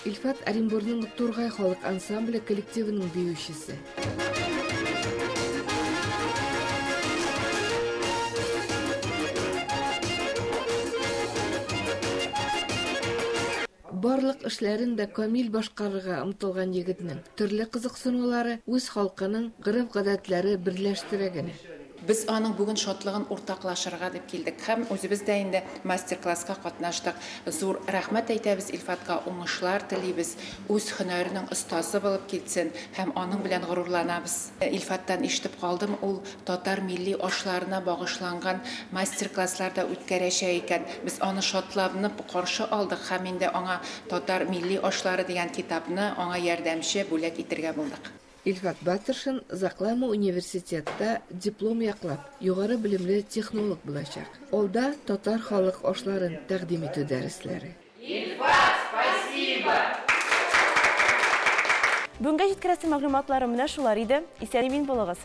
Илфат Оренбургның Тургай халык ансамбле коллективының биючесе. Барлык эшләрен дә камил башкарырга омтылган егетнең төрле кызыксынулары үз халкының гореф-гадәтләре берләштерә генә. Без аның бүген шатлыгын уртаклашырга дип килдек һәм үзебез дә инде мастер-класска катнаштык. Зур рәхмәт әйтәбез Илфатка, уңышлар телибез, үз һөнәренең остасы булып китсен һәм аның белән горурланабыз. Илфаттан ишетеп калдым, ул татар милли ашларына багышланган мастер-класслар да үткәрәчәк икән. Без аны шатланып каршы алдык һәм инде аңа татар милли ашлары дигән китапны аңа ярдәмче бүләк итәргә булдык. Илфат Батыршин Заклама университетта диплом яклап, югары белемле технолог булачак. Алда татар халык ашларын тәкъдим итү дәресләре. Илфат, спасибо! Бүгенгә җиткерәсе мәгълүматларым менә шулар иде. Исән-имин булыгыз.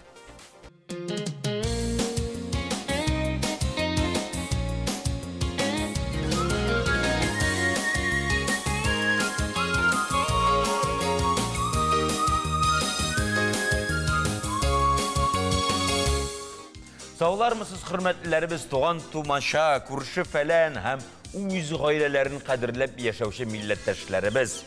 Саулармысыз, хөрмәтлеләребез, туган тумача, күрше фәлән һәм үз гаиләләрен кадерләп яшәүче милләттәшләребез.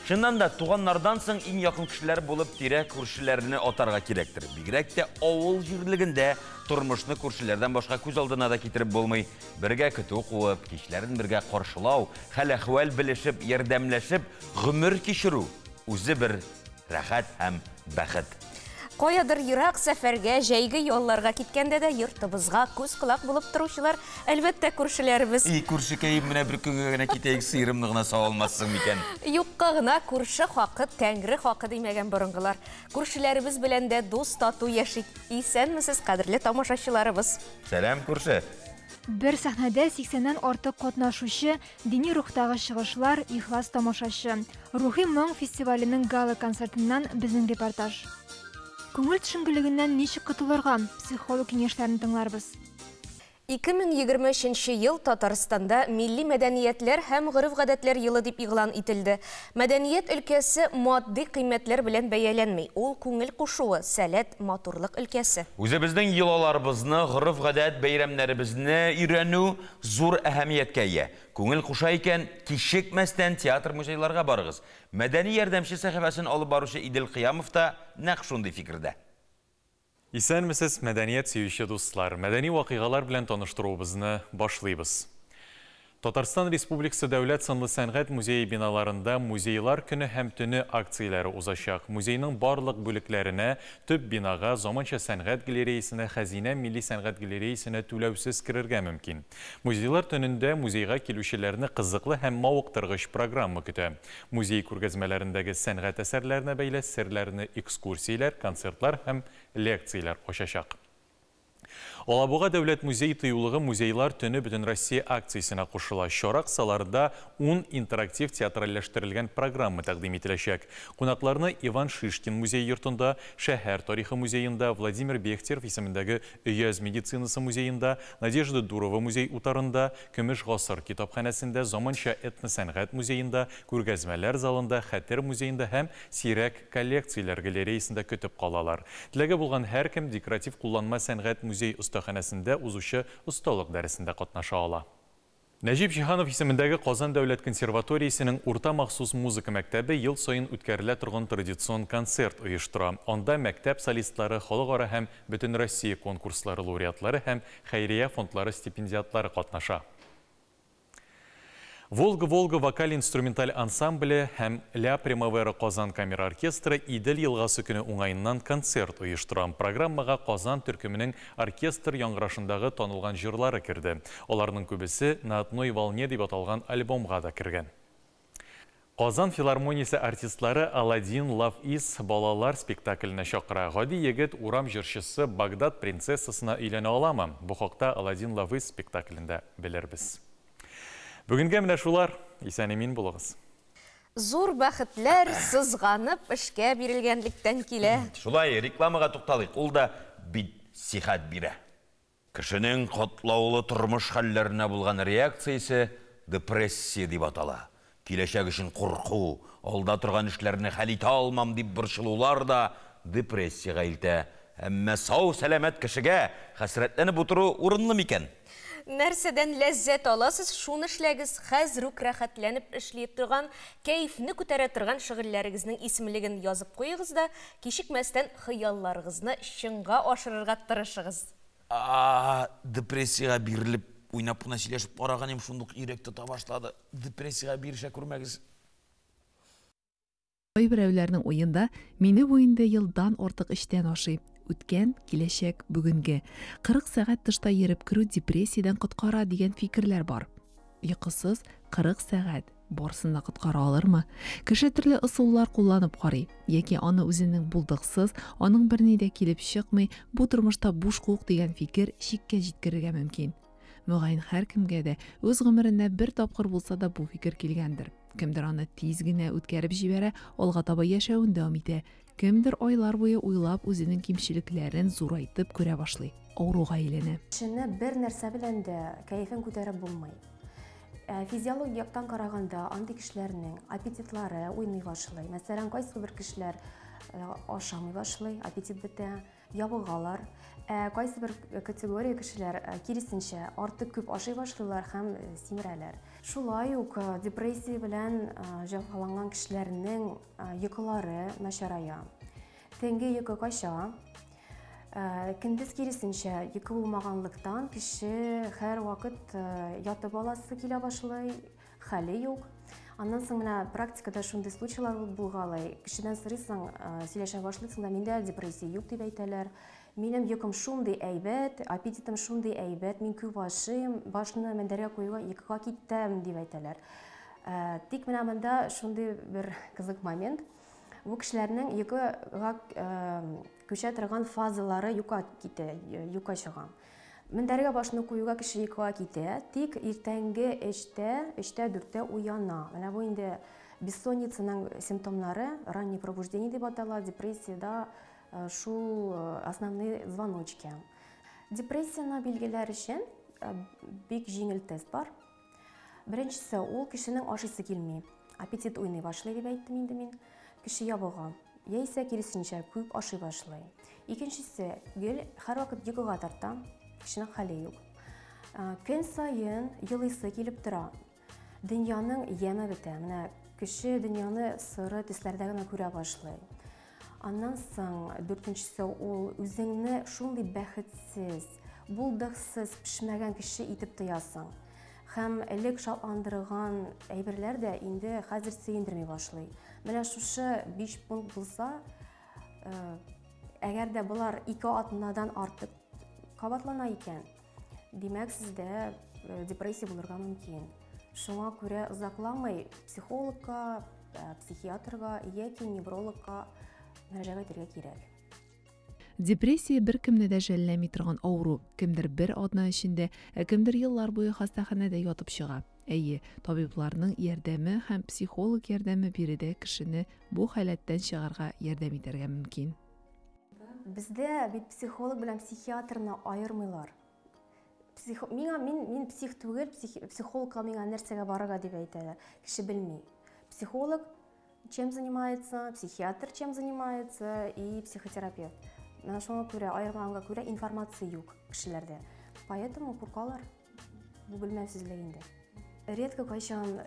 Чыннан да туганнардан соң иң якын кешеләр булып тирә күршеләрне атарга кирәктер. Бигрәк тә авыл җирлегендә тормышны күршеләрдән башка күз алдына да китереп булмый. Бергә көтү куып, кичләрен бергә каршылау, хәл-әхвәл белешеп, ярдәмләшеп гомер кичерү үзе бер рәхәт һәм бәхет. Каядыр ерак сәфәргә, җәйге ялларга киткәндә дә йортыбызга күз-колак булып торучылар, әлбәттә, күршеләребез. И, күршекәем, менә бер көнгә генә китәйек, сыерымны гына сава алмассың микән? Юкка гына күрше хакы, тәңре хакы димәгән борынгылар. Күршеләребез белән дә дус тату яшик. Исәнмесез, кадерле тамашачыларыбыз. Сәлам, күрше. Бер сәхнәдә 80-нән артык катнашучы, дини рухтагы чыгышлар, ихлас тамашачы. Рухи моң фестиваленең гала-концертыннан безнең репортаж. Күңел төшенкелегеннән ничек котылырга? Психолог киңәшләрен тыңларбыз. 2023 ел Татарстанда милли мәдәниятләр һәм гореф-гадәтләр елы дип игълан ителде. Мәдәният өлкәсе матди кыйммәтләр белән бәяләнми. Ул күңел кушуы, сәләт, матурлык өлкәсе. Үзебезнең йолаларыбызны, гореф-гадәт бәйрәмнәребезне өйрәнү зур әһәмияткә ия. Күңел куша икән, кичекмәстән театр-музейларга барыгыз. Мәдәни ярдәмче сәхифәсен алып баручы Идел Кыямов та нәкъ шундый фикердә. Исәнмесез, мәдәният сөюче дуслар. Мәдәни вакыйгалар белән таныштыруыбызны башлыйбыз. Татарстан Республикасы Дәүләт сынлы сәнгать музее биналарында музейлар көне һәм төне акцияләре узачак. Музейның барлык бүлекләренә, төп бинага, заманча сәнгать галереясына, хәзинә милли сәнгать галереясына түләүсез керергә мөмкин. Музейлар төнендә музейга килүчеләрне кызыклы һәм мавыктыргыч программа көтә. Музей күргәзмәләрендәге сәнгать әсәрләренә бәйле серләрне экскурсияләр, концертлар һәм лекцияләр ачачак. Алабуга дәүләт музей тыюлыгы музейлар төне Бөтенроссия акциясенә кушыла. Чара кысаларында 10 интерактив театральләштерелгән программа тәкъдим ителәчәк. Кунакларны Иван Шишкин музей йортында, шәһәр тарихы музеенда, Владимир Бехтеров исемендәге Өяз медицинасы музеенда, Надежда Дурова музей утарында, Көмеш гасыр китапханәсендә, заманча этносәнгать музеенда, күргәзмәләр залында, Хәтер музеенда һәм сирәк коллекцияләр галереясында көтеп калалар. Теләге булган һәркем декоратив кулланма сәнгать музей остаханәсендә узучы осталык дәресендә катнаша ала. Нәҗип Җиһанов исемендәге Казан дәүләт консерваториясенең урта махсус музыка мәктәбе ел саен үткәрелә торган традицион концерт оештыра. Анда мәктәп солистлары, халыкара һәм Бөтенроссия конкурслары лауреатлары һәм хәйрия фондлары стипендиатлары катнаша. Волга-Волга вокаль-инструменталь ансамбле һәм Ля Примавера Казан камера оркестры Идел елгасы көне уңаеннан концерт оештыра. Программага Казан төркеменең оркестр яңгырашындагы танылган җырлары керде. Аларның күбесе «На одной волне» дип аталган альбомга да кергән. Казан филармониясе артистлары Аладдин Love Is балалар спектакленә чакыра. Гади егет урам җырчысы Багдад принцессасына өйләнә аламы? Бу хакта Аладдин Love Is спектаклендә белербез. Бүгенгә менә шулар. Исән-имин булыгыз. Зур бәхетләр сызганып эшкә бирелгәнлектән килә. Шулай, рекламага тукталыйк. Ул да бит сихәт бирә. Кешенең катлаулы тормыш хәлләренә булган реакциясе депрессия дип атала. Киләчәк өчен курку, алда торган эшләрне хәл итә алмам дип борчылулар да депрессиягә илтә. Әмма сау-сәламәт кешегә хәсрәтләнеп утыру урынлы микән? Нәрсәдән ләззәт аласыз, шуны эшләгез. Хәзер үк рәхәтләнеп эшли торган, кәефне күтәрә торган шөгыльләрегезнең исемлеген язып куегыз да, кичекмәстән хыялларыгызны чынга ашырырга тырышыгыз. Депрессиягә бирелеп, уйнап кына сөйләшеп караган идем, шундук йөрәк тота башлады. Депрессиягә бирешә күрмәгез. Кайберәүләрнең уенда мине бу инде елдан артык эчтән ашый. Үткән, киләчәк, бүгенге. 40 сәгать тышта йөреп керү депрессиядән коткара дигән фикерләр бар. Йокысыз 40 сәгать барысын да коткара алырмы? Кеше төрле ысуллар кулланып карый, яки аны үзенең булдыксыз, аның берни дә килеп чыкмый, бу тормышта буш куык дигән фикер шиккә җиткерергә мөмкин. Мөгаен һәркемгә дә үз гомерендә бер тапкыр булса да бу фикер килгәндер. Кемдер аны тиз генә үткәреп җибәрә, алга таба яшәвен дәвам итә. Кемдер айлар буе уйлап үзенең кимчелекләрен зурайтып күрә башлый, авыруга әйләнә. Кешене бер нәрсә белән дә кәефен күтәреп булмый. Ә физиологик яктан караганда, андый кешеләрнең аппетитлары уйный башлый. Мәсәлән, кайсыбер кешеләр ашамый башлый, аппетит бетә, ябыгалар. Ә кайсыбер категория кешеләр киресенчә, артык күп ашый башлыйлар һәм симерәләр. Шулай ук депрессия белән җәфаланган кешеләрнең йокылары начарая. Төнге йокы кача. Көндез киресенчә, йокы булмаганлыктан кеше һәрвакыт ятып аласы килә башлый, хәле юк. Аннан соң менә практикада шундый случайлар булгалый. Кешедән сорыйсың, сөйләшә башлыйсың да, миндә депрессия юк дип әйтәләр. Минем йокым шундый әйбәт, аппетитым шундый әйбәт, мин күп ашыйм, башны мендәргә куюга йокыга китәм дип әйтәләр. Тик менә монда шундый бер кызык момент. Бу кешеләрнең йокыга күчә торган фазалары юкка китә, юкка чыга. Мендәргә башны куюга кеше йокыга китә, тик иртәнге өчтә, өчтә, дүрттә уяна. Менә бу инде бессонницаның симптомнары, раннее пробуждение дип атала, депрессиядә шул основные звоночки. Депрессияне билгеләр өчен бик җиңел тест бар. Беренчесе, ул кешенең ашыйсы килми. Аппетит уйный башлый дип әйттем инде мин. Кеше ябыга, яисә киресенчә күп ашый башлый. Икенчесе, гел һәрвакыт йокыга тарта, кешенең хәле юк. Көн саен елыйсы килеп тора. Дөньяның яме бетә. Менә кеше дөньяны соры төсләрдә генә күрә башлый. Аннан соң дүртенчесе, ул үзеңне шундый бәхетсез, булдыксыз, пешмәгән кеше итеп тоясың. Һәм элек шатландырган әйберләр дә инде хәзер сөендерми башлый. Менә шушы 5 пункт булса, әгәр дә болар 2 атнадан артык кабатлана икән, димәк, сездә депрессия булырга мөмкин. Шуңа күрә озакламый психологка, психиатрга яки неврологка мөрәҗәгать итәргә кирәк. Депрессия беркемне дә жәлләми торган авыру. Кемдер бер атна эчендә, ә кемдер еллар буе хастаханәдә ятып чыга. Әйе, табибларның ярдәме һәм психолог ярдәме биредә кешене бу халәттән чыгарга ярдәм итәргә мөмкин. Бездә бит психолог белән психиатрны аермыйлар. Миңа, мин, мин псих түгел, психологка миңа нәрсәгә барырга дип әйтәләр. Кеше белми. Психолог чем занимается, психиатр чем занимается и психотерапевт. Менә шуңа күрә, аермаганга күрә информация юк кешеләрдә. Поэтому куркалар. Бу белмәүсезлек инде. Редко кайчан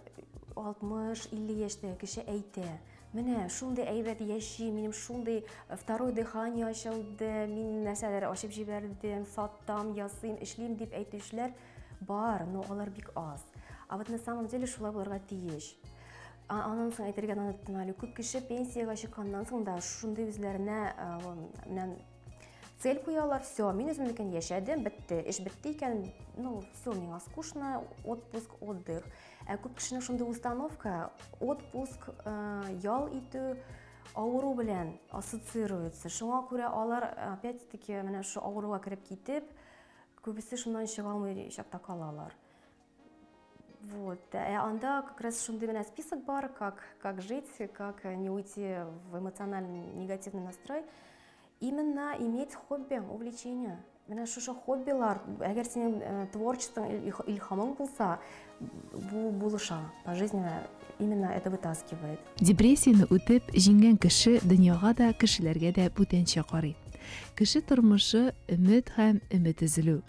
60-50 яшьтәге кеше әйтә: "Менә шундый әйбәт яши, минем шундый второе дыхание ачылды, мин нәрсәләр ачып җибәрдем, сатам, ясыйм, эшлим" дип әйтүчеләр бар, но алар бик аз. А вот на самом деле шулай булырга тиеш. Аннан соң әйтергә оныттым әле, күп кеше пенсиягә чыкканнан соң да шундый үзләренә менә цель куялар, все, мин үземнекен яшәдем, бетте, эш бетте икән, ну, все, миңа скучно, отпуск, отдых. Ә күп кешенең шундый установка, отпуск, ял итү авыру белән ассоциируется. Шуңа күрә алар, опять-таки, менә шу авыруга кереп китеп, күбесе шуннан чыга алмый чакта калалар. Вот. Ә анда как раз шундый менә список бар, как жить, как не уйти в эмоциональный негативный настрой. Именно иметь хобби, увлечение. Менә шушы хоббилар, әгәр синең творчествоң, илһамың булса, бу булыша пожизненно, именно это вытаскивает. Депрессияне үтеп, җиңгән кеше дөньяга да, кешеләргә дә бүтәнчә карый. Кеше тормышы өмет һәм өмет өзелү,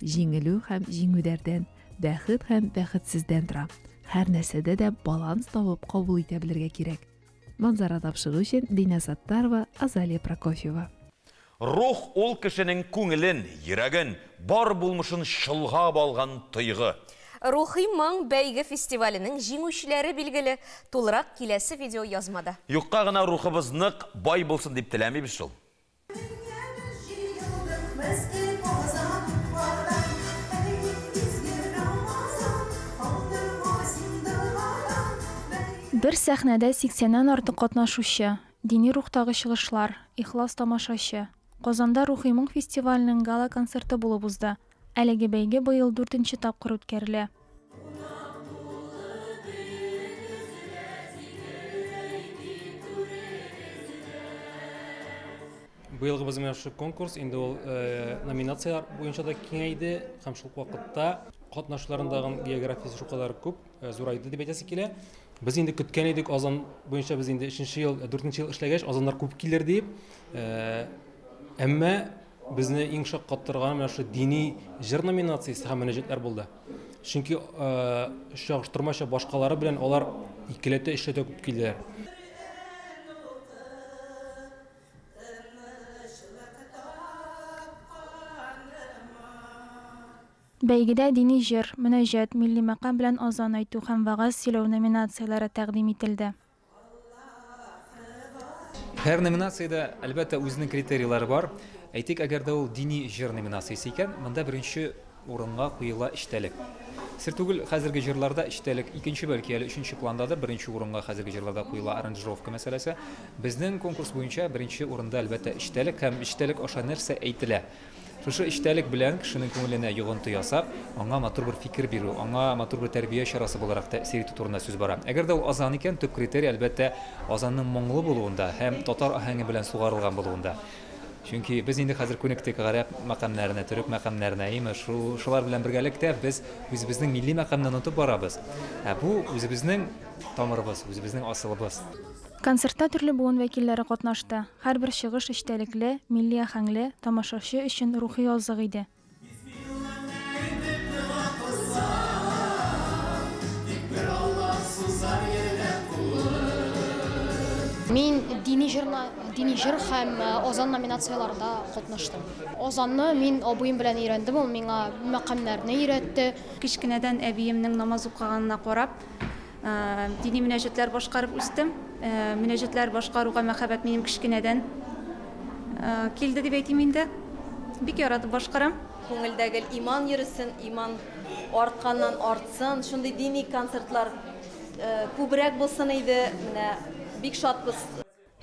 җиңелү һәм җиңүләрдән, бәхет һәм бәхетсездән тора. Һәр нәрсәдә дә баланс табып кабул итә белергә кирәк. Манзара тапшыру өчен Динә Саттарова, Азалия Прокофьева. Рух ул кешенең күңелен, йөрәген, бар булмышын чолгап алган тойгы. Рухи моң бәйге фестиваленең җиңүчеләре билгеле. Тулырак киләсе видео язмада. Юкка гына рухыбыз нык, бай булсын дип теләмибез шул. Бер сәхнәдә 80-нән артык катнашучы, дини рухтагы чыгышлар, ихлас тамашачы. Казанда Рухи моң фестиваленең гала-концерты булып узды. Әлеге бәйге быел 4нче тапкыр үткәрелә. Быелгы безнең менә шушы конкурс инде ул номинацияләр буенча да киңәйде һәм шул ук вакытта катнашучыларның тагын географиясе шулкадәр күп, зурайды дип әйтәсе килә. Без инде көткән идек, Азан буенча без инде өченче ел, дүртенче ел эшләгәч, Азаннар күп килер дип. Әмма безне иң шаккаттырганы менә шушы дини җыр номинациясе һәм мөнәҗәтләр булды. Чөнки чагыштырмача башкалары белән алар икеләтә, өчләтә күп килделәр. Бәйгедә дини җыр, мөнәҗәт, милли мәкам белән азан әйтү һәм вәгазь сөйләү номинацияләре тәкъдим ителде. Һәр номинациядә, әлбәттә, үзенең критерийлары бар. Әйтик, әгәр дә ул дини җыр номинациясе икән, монда беренче урынга куела эчтәлек. Сер түгел, хәзерге җырларда эчтәлек икенче, бәлки әле өченче пландадыр. Беренче урынга хәзерге җырларда куела аранжировка мәсьәләсе. Безнең конкурс буенча беренче урында, әлбәттә, эчтәлек һәм эчтәлек аша нәрсә әйтелә. Шушы эчтәлек белән кешенең күңеленә йогынты ясап, аңа матур бер фикер бирү, аңа матур бер тәрбия чарасы буларак тәэсир итү турында сүз бара. Әгәр дә ул азан икән, төп критерий, әлбәттә, азанның моңлы булуында һәм татар аһәңе белән сугарылган булуында. Чөнки без инде хәзер күнектек гарәп мәкамнәренә, төрек мәкамнәренә, әйеме? Шул, шулар белән бергәлектә без үзебезнең милли мәкамне онытып барабыз. Ә бу үзебезнең тамырыбыз, үзебезнең асылыбыз. Концертта төрле буын вәкилләре катнашты. Һәрбер чыгыш эчтәлекле, милли аһәңле, тамашачы өчен рухи азык иде. Мин дини җырна, дини җыр һәм азан номинацияләрендә катнаштым. Азанны мин абыем белән өйрәндем, ул миңа мәкамнәрне өйрәтте. Кечкенәдән әбиемнең намаз укыганына карап, дини мөнәҗәтләр башкарып үстем. Мөнәҗәтләр башкаруга мәхәббәт минем кечкенәдән килде дип әйтим инде. Бик яратып башкарам. Күңелдә гел иман йөресен, иман артканнан артсын. Шундый дини концертлар күбрәк булсын иде. Менә бик шатбыз.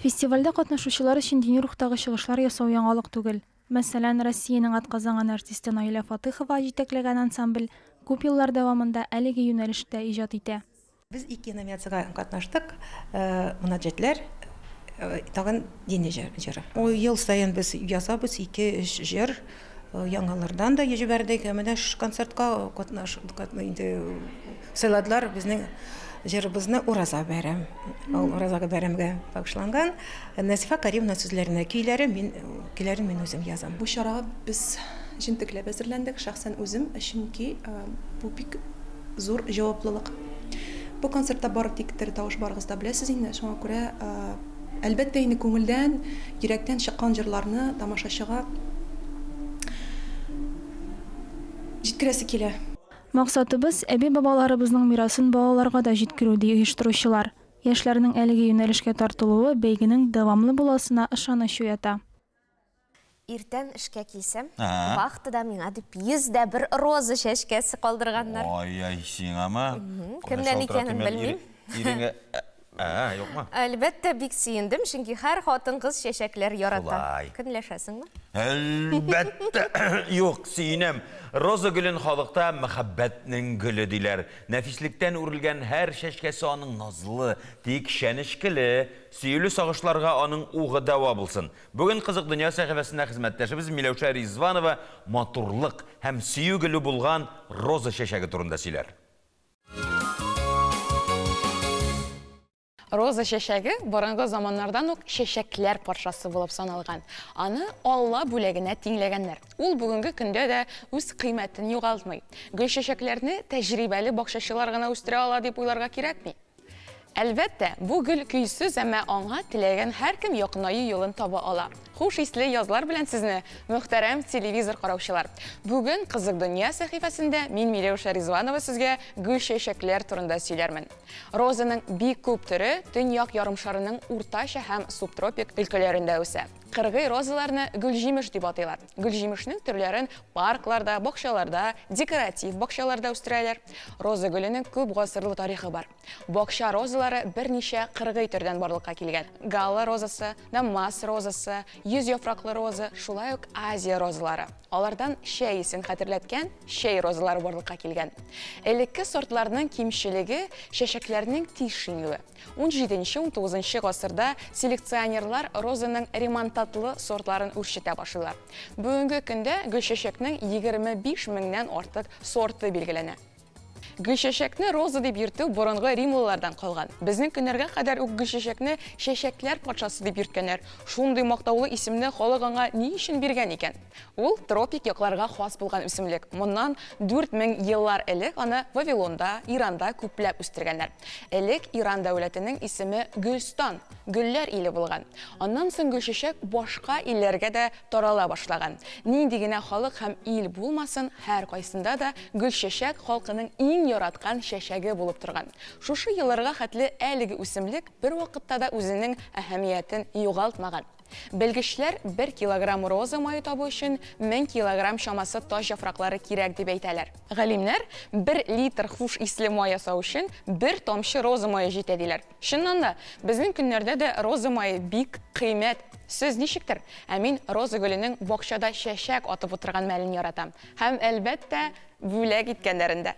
Фестивальдә катнашучылар өчен дини рухтагы чыгышлар ясау яңалык түгел. Мәсәлән, Россиянең атказанган артисты Наилә Фатыхова җитәкләгән ансамбль күп еллар дәвамында әлеге юнәлештә иҗат итә. Без ике номинациягә катнаштык. Мунаджатлар, тагын дини җыры. Ул ел саен без язабыз ике-өч җыр. Яңалардан да җибәрдек. Менә шушы концертка катнаш, инде сайладылар безнең җырыбызны Ураза бәйрәм. Ул Ураза бәйрәмгә багышланган. Нәзифә Каримовна сүзләренә көйләре мин, көйләрен мин үзем язам. Бу чарага без җентекләп әзерләндек, шәхсән үзем, чөнки бу бик зур җаваплылык. Бу концертта бары тик тере тавыш барыгыз да беләсез инде, шуңа күрә, әлбәттә инде күңелдән, йөрәктән чыккан җырларны тамашачыга җиткерәсе килә. Максатыбыз әби-бабаларыбызның мирасын балаларга да җиткерү, ди оештыручылар. Яшьләрнең әлеге юнәлешкә тартылуы бәйгенең дәвамлы буласына ышаныч уята. Иртән эшкә килсәм, вахтада миңа дип 101 роза чәчкәсе калдырганнар. Ай-ай, сиңамы? Кемнән икәнен белмим. Иреңә, юкмы? Әлбәттә, бик сөендем, чөнки һәр хатын-кыз чәчәкләр ярата. Шулай. Көнләшәсеңме? Әлбәттә, юк, сөенәм. Роза гөлен халыкта мәхәббәтнең гөле диләр. Нәфислектән үрелгән һәр чәчкәсе аның назлы, тик чәнечкеле, сөюле сагышларга аның угы дәва булсын. Бүген Кызык дөнья сәхифәсендә хезмәттәшебез Миләүшә Ризванова матурлык һәм сөю гөле булган роза чәчәге турында сөйләр. Роза чәчәге борынгы заманнардан ук чәчәкләр патшасы булып саналган. Аны Алла бүләгенә тиңләгәннәр. Ул бүгенге көндә дә үз кыйммәтен югалтмый. Гөл чәчәкләрне тәҗрибәле бакчачылар гына үстерә ала дип уйларга кирәкми. Әлбәттә, бу гөл көйсез, әмма аңа теләгән һәркем якынаю юлын таба ала. Хуш исле язлар белән сезне, мөхтәрәм телевизор караучылар. Бүген Кызык дөнья сәхифәсендә мин Миләүшә Ризванова сезгә гөл чәчәкләр турында сөйләрмен. Розаның бик күп төре төньяк ярымшарының уртача һәм субтропик өлкәләрендә үсә. Кыргый розаларны гөлҗимеш дип атыйлар. Гөлҗимешнең төрләрен паркларда, бакчаларда, декоратив бакчаларда үстерәләр. Роза гөленең күп гасырлы тарихы бар. Бакча розалары берничә кыргый төрдән барлыкка килгән. Гала розасы, Дамас розасы, йөз яфраклы роза, шулай ук Азия розалары. Алардан чәй исен хәтерләткән чәй розалары барлыкка килгән. Элекке сортларның кимчелеге чәчәкләрнең тиз шиңүе. 17-19 гасырда селекционерлар розаның ремонтант татлы сортларын үрчетә башлыйлар. Бүгенге көндә гөлчәчәкнең 25 меңнән артык сорты билгеләнә. Гөлчәчәкне роза дип йөртү борынгы римлылардан калган. Безнең көннәргә кадәр үк гөлчәчәкне чәчәкләр патшасы дип йөрткәннәр. Шундый мактаулы исемне халык аңа ни өчен биргән икән? Ул тропик якларга хас булган үсемлек. Моннан 4000 еллар элек аны Вавилонда, Иранда күпләп үстергәннәр. Элек Иран дәүләтенең исеме Гөлстан, гөлләр иле булган. Аннан соң гөлчәчәк башка илләргә дә тарала башлаган. Нинди генә халык һәм ил булмасын, һәркайсында да гөлчәчәк халкының иң яраткан чәчәге булып торган. Шушы елларга хәтле әлеге үсемлек бервакытта да үзенең әһәмиятен югалтмаган. Белгечләр 1 килограмм роза мае табу өчен 1000 килограмм чамасы таҗ яфраклары кирәк дип әйтәләр. Галимнәр 1 литр хуш исле май ясау өчен 1 тамчы роза мае җитә диләр. Чыннан да, безнең көннәрдә дә роза мае бик кыйммәт. Сез ничектер? Ә мин роза гөленең бакчада чәчәк атып утырган мәлен яратам. Һәм әлбәттә, бүләк иткәннәрен дә.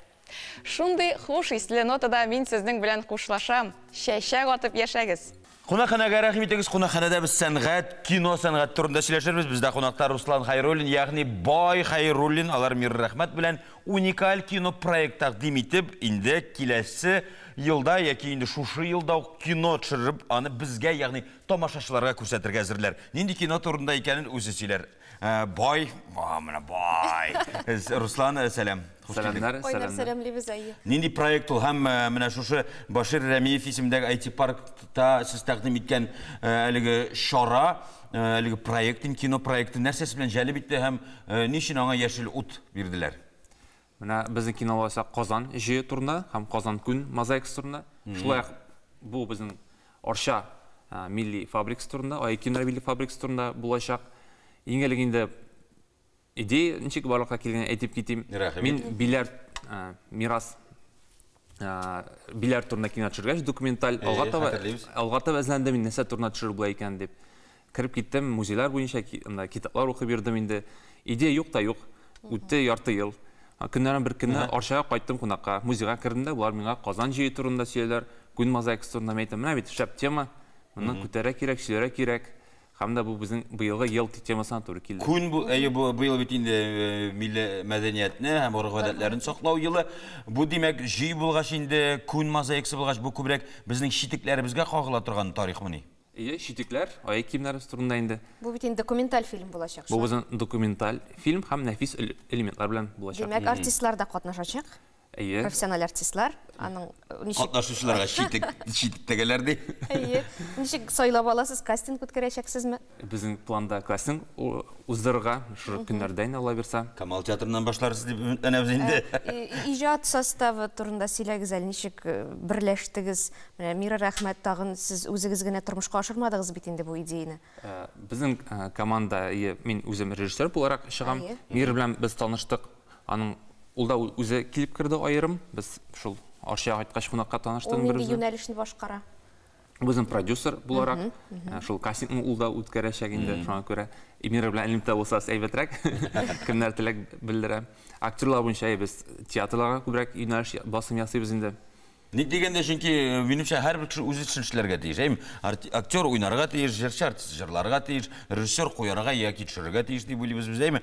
Шундый хуш исле нотада мин сезнең белән хушлашам. Чәчәк атып яшәгез. Кунакханәгә рәхим итегез. Кунакханәдә без сәнгать, кино сәнгать турында сөйләшербез. Бездә кунакта Руслан Хайруллин, ягъни Бай Хайруллин, алар Миррәхмәт белән уникаль кино проект тәкъдим итеп, инде киләсе елда яки инде шушы елда ук кино төшереп, аны безгә, ягъни тамашачыларга күрсәтергә әзерләр. Нинди кино турында икәнен үзе сөйләр. Бай, менә бай. Руслан, сәлам. Сәламнәр, Кайнар сәламлибез, әйе. Нинди проект ул һәм менә шушы Башир Рәмиев исемендәге IT-паркта сез тәкъдим иткән әлеге чара, әлеге проект, кино проекты нәрсәсе белән җәлеп итте һәм ни өчен аңа яшел ут бирделәр? Менә безнең кино булачак Казан җөе турында һәм Казан күн мозаикасы турында. Шулай ук бу безнең Арча милли фабрикасы турында, аяк киемнәр милли фабрикасы турында булачак. Иң элек инде идея ничек барлыкка килгәнен әйтеп китим. Мин Биләр мирас Биләр турында кино төшергәч, документаль алга таба алга таба эзләндем, мин нәрсә турында төшереп була икән дип. Кереп киттем, музейлар буенча китаплар укып йөрдем инде. Идея юк та юк. Үтте ярты ел. Көннәрнең бер көнне Арчага кайттым кунакка. Музейга кердем дә, болар миңа Казан җөе турында сөйләләр, күн мозаикасы турында. Мин әйтәм, менә бит шәп тема. Моны күтәрә кирәк, сөйләргә кирәк. Һәм дә бу безнең быелгы ел темасына туры килде. Күн бу, әйе, бу быел бит инде милли мәдәниятне һәм гореф-гадәтләрен саклау елы. Бу димәк, җөй булгач инде, күн мозаикасы булгач, бу күбрәк безнең читекләребезгә кагыла торган тарихмыни? Әйе, читекләр, аяк киемнәребез турында инде. Бу бит инде документаль фильм булачак. Бу безнең документаль фильм һәм нәфис элементлар белән булачак. Димәк, артистлар да катнашачак. Әйе. Профессиональ артистлар, аның ничек Катнашучыларга читек, читек тегәләр ди. Әйе. Ничек сайлап аласыз, кастинг үткәрәчәксезме? Безнең планда кастинг уздырырга шушы көннәрдә инде Алла бирсә. Камал театрыннан башларсыз дип өметләнәбез инде. Иҗат составы турында сөйләгез әле, ничек берләштегез? Менә Мира Рәхмәт, тагын сез үзегез генә тормышка ашырмадыгыз бит инде бу идеяне. Безнең команда, мин үзем режиссер буларак чыгам. Мира белән без таныштык. Аның ул да үзе килеп керде аерым. Без шул Арчага кайткач кунакка таныштык. Ул нинди юнәлешне башкара? Безнең продюсер буларак, шул кастингны ул да үткәрәчәк инде, шуңа күрә Мира белән элемтә булса әйбәтрәк. Кемнәр теләк белдерә. Актерлар буенча без театрларга күбрәк юнәлеш басым ясыйбыз инде. Ник дигәндә, чөнки минемчә һәрбер кеше үзе өчен эшләргә тиеш. Әйме, актер уйнарга тиеш, җырчы артист җырларга тиеш, режиссер куярга яки төшерергә тиеш дип уйлыйбыз без, әйме.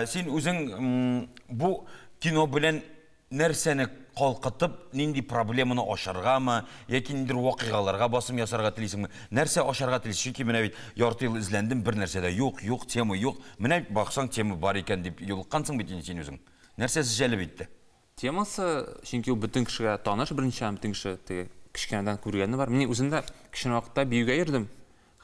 Син үзең бу кино белән нәрсәне калкытып, нинди проблеманы ачаргамы, яки ниндидер вакыйгаларга басым ясарга телисеңме? Нәрсә ачарга телисең? Чөнки менә бит ярты ел эзләндем, бер нәрсә дә юк, юк, тема юк. Менә баксаң, тема бар икән дип юлыккансың бит инде син үзең. Нәрсәсе җәлеп итте? Темасы, чөнки ул бөтен кешегә таныш, беренче һәм бөтен кеше теге кечкенәдән күргәне бар. Мин үзем дә кечкенә вакытта биюгә йөрдем.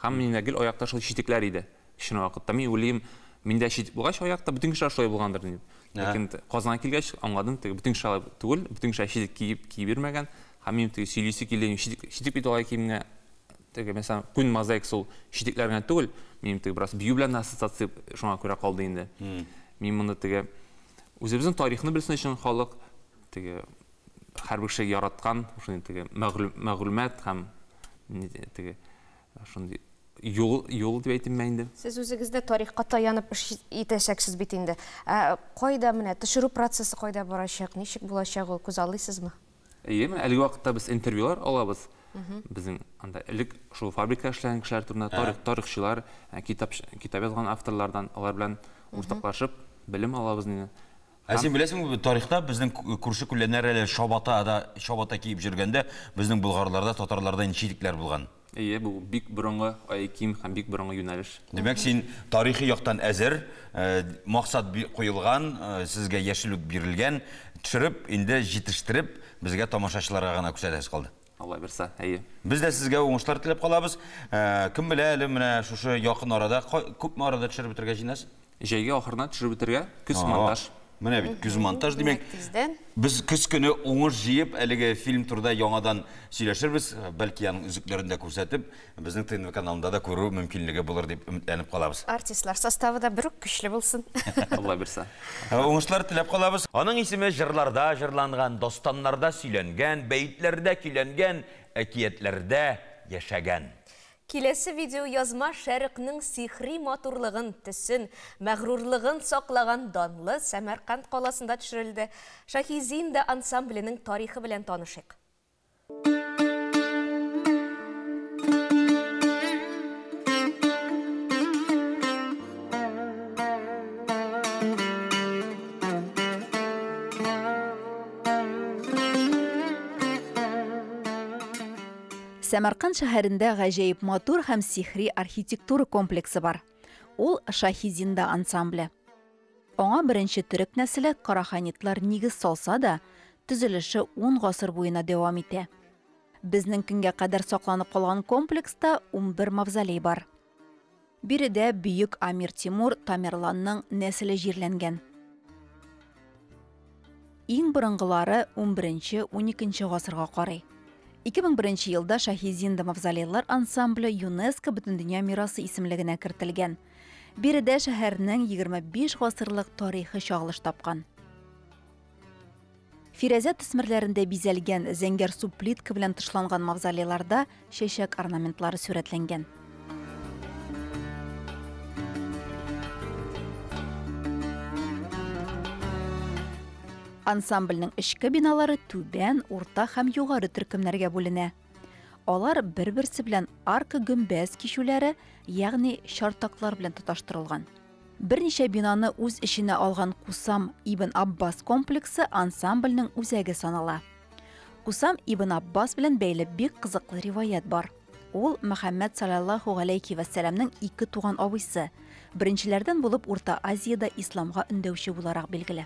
Һәм миндә гел аякта шул читекләр иде. Кечкенә вакытта мин уйлыйм, миндә читек булгач аякта бөтен кеше шулай булгандыр дип. Ләкин Казанга килгәч аңладым, теге бөтен кеше алай түгел, бөтен кеше читек киеп киеп йөрмәгән. Һәм минем теге сөйлисе килде, читек, читек бит алай киемгә теге мәсәлән, күн мозаикасы ул читекләр генә түгел, минем теге бераз бию белән ассоциация шуңа күрә калды инде. Мин моны теге үзебезнең тарихны белсен өчен халык теге һәрбер кеше яраткан шундый теге мәгълүмат һәм теге шундый юл юл дип әйтим инде. Сез үзегез дә тарихка таянып эш итәчәксез бит инде. Ә кайда менә төшерү процессы кайда барачак, ничек булачак ул, күзаллыйсызмы? Әйе, менә әлеге вакытта без интервьюлар алабыз. Безнең анда элек шул фабрика эшләгән кешеләр турында, тарихчылар, китап язган авторлардан алар белән уртаклашып белем алабыз инде. Ә син беләсеңме, тарихта безнең күрше күләннәр әле чабата киеп йөргәндә, безнең болгарларда, татарларда инде читекләр булган. Әйе, бу бик борынгы кием һәм бик борынгы юнәлеш. Димәк, син тарихи яктан әзер, максат куелган, сезгә яшел ут бирелгән, төшереп, инде җитештереп, безгә тамашачыларга гына күрсәтәсе калды. Алла бирсә, әйе. Без дә сезгә уңышлар теләп калабыз. Кем белә әле менә шушы якын арада, күпме арада төшереп бетерергә җыенасыз? Җәйге ахырына төшереп бетерергә, көз монтаж. Менә бит көз монтаж, димәк, без көз көне уңыш җыеп, әлеге фильм турында яңадан сөйләшербез, бәлки аның өзекләрен дә күрсәтеп, безнең ТНВ каналында да күрү мөмкинлеге булыр дип өметләнеп калабыз. Артистлар составы да бер үк көчле булсын. Алла бирсә. Уңышлар теләп калабыз. Аның исеме җырларда җырланган, дастаннарда сөйләнгән, бәетләрдә көйләнгән, әкиятләрдә яшәгән. Киләсе видео язма шәрыкның сихри матурлыгын, төсен, мәгърурлыгын саклаган данлы Сәмәрканд каласында төшерелде. Шаһизинда ансамбленең тарихы белән танышыйк. Сәмәрканд шәһәрендә гаҗәеп матур һәм сихри архитектура комплексы бар. Ул Шаһизинда ансамбле. Аңа беренче төрек нәселе караханитлар нигез салса да, төзелеше 10 гасыр буена дәвам итә. Безнең көнгә кадәр сакланып калган комплекста 11 мавзолей бар. Биредә бөек Амир Тимур Тамерланның нәселе җирләнгән. Иң борынгылары 11-12 гасырга карый. 2001 елда Шаһизинда мавзолейлар ансамбле ЮНЕСКО Бөтендөнья мирасы исемлегенә кертелгән. Биредә шәһәрнең 25 гасырлык тарихы чагылыш тапкан. Фирәзә төсмерләрендә бизәлгән зәңгәр су плитка белән тышланган мавзолейларда чәчәк орнаментлары сурәтләнгән. Ансамбльнең эчке биналары түбән, урта һәм югары төркемнәргә бүленә. Алар бер-берсе белән арка гөмбәз кичүләре, ягъни чартаклар белән тоташтырылган. Берничә бинаны үз эченә алган Кусам ибн Аббас комплексы ансамбльнең үзәге санала. Кусам ибн Аббас белән бәйле бик кызыклы риваять бар. Ул Мөхәммәд саллаллаһу галәйһи вә сәламнең ике туган абыйсы, беренчеләрдән булып Урта Азиядә исламга өндәүче буларак билгеле.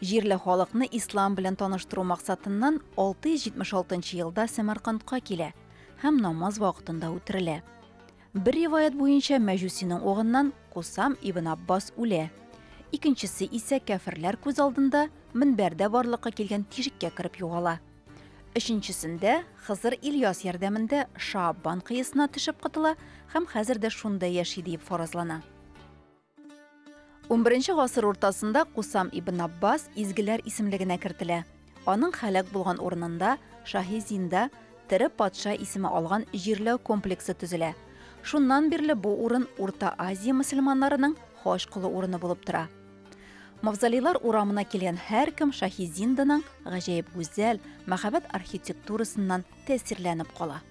Җирле халыкны ислам белән таныштыру максатыннан 676 елда Сәмәркандка килә һәм намаз вакытында үтерелә. Бер риваять буенча мәҗүсинең угыннан Кусам ибн Аббас үлә. Икенчесе исә кәферләр күз алдында мөнбәрдә барлыкка килгән тишеккә кереп югала. Өченчесендә Хызыр Ильяс ярдәмендә Шааббан кыясына төшеп котыла һәм хәзер дә шунда яши дип фаразлана. 11 гасыр уртасында Кусам ибн Аббас изгеләр исемлегенә кертелә. Аның һәлак булган урынында Шаһизинда тере патша исеме алган җирләү комплексы төзелә. Шуннан бирле бу урын Урта Азия мөселманнарының хаҗ кылу урыны булып тора. Мавзолейлар урамына килгән һәркем Шаһизинданың гаҗәеп гүзәл, мәһабәт архитектурасыннан тәэсирләнеп кала.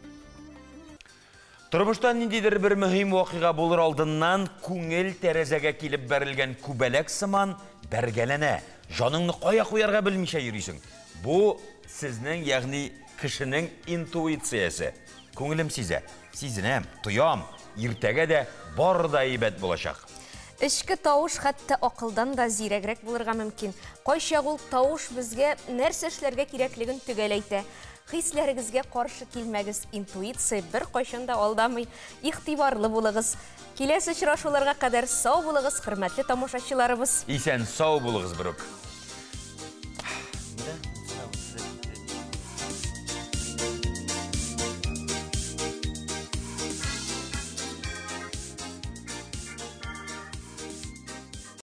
Тормышта ниндидер бер мөһим вакыйга булыр алдыннан күңел тәрәзәгә килеп бәрелгән күбәләк сыман бәргәләнә. Җаныңны кая куярга белмичә йөрисең. Бу сезнең, ягъни кешенең интуициясе. Күңелем сизә, сизенәм, тоям, иртәгә дә бар да әйбәт булачак. Эчке тавыш хәтта акылдан да зирәгрәк булырга мөмкин. Кайчак ул тавыш безгә нәрсә эшләргә кирәклеген төгәл әйтә. Хисләрегезгә каршы килмәгез, интуиция бер кайчан да алдамый. Игътибарлы булыгыз. Киләсе очрашуларга кадәр сау булыгыз, хөрмәтле тамашачыларыбыз. Исән сау булыгыз, берүк.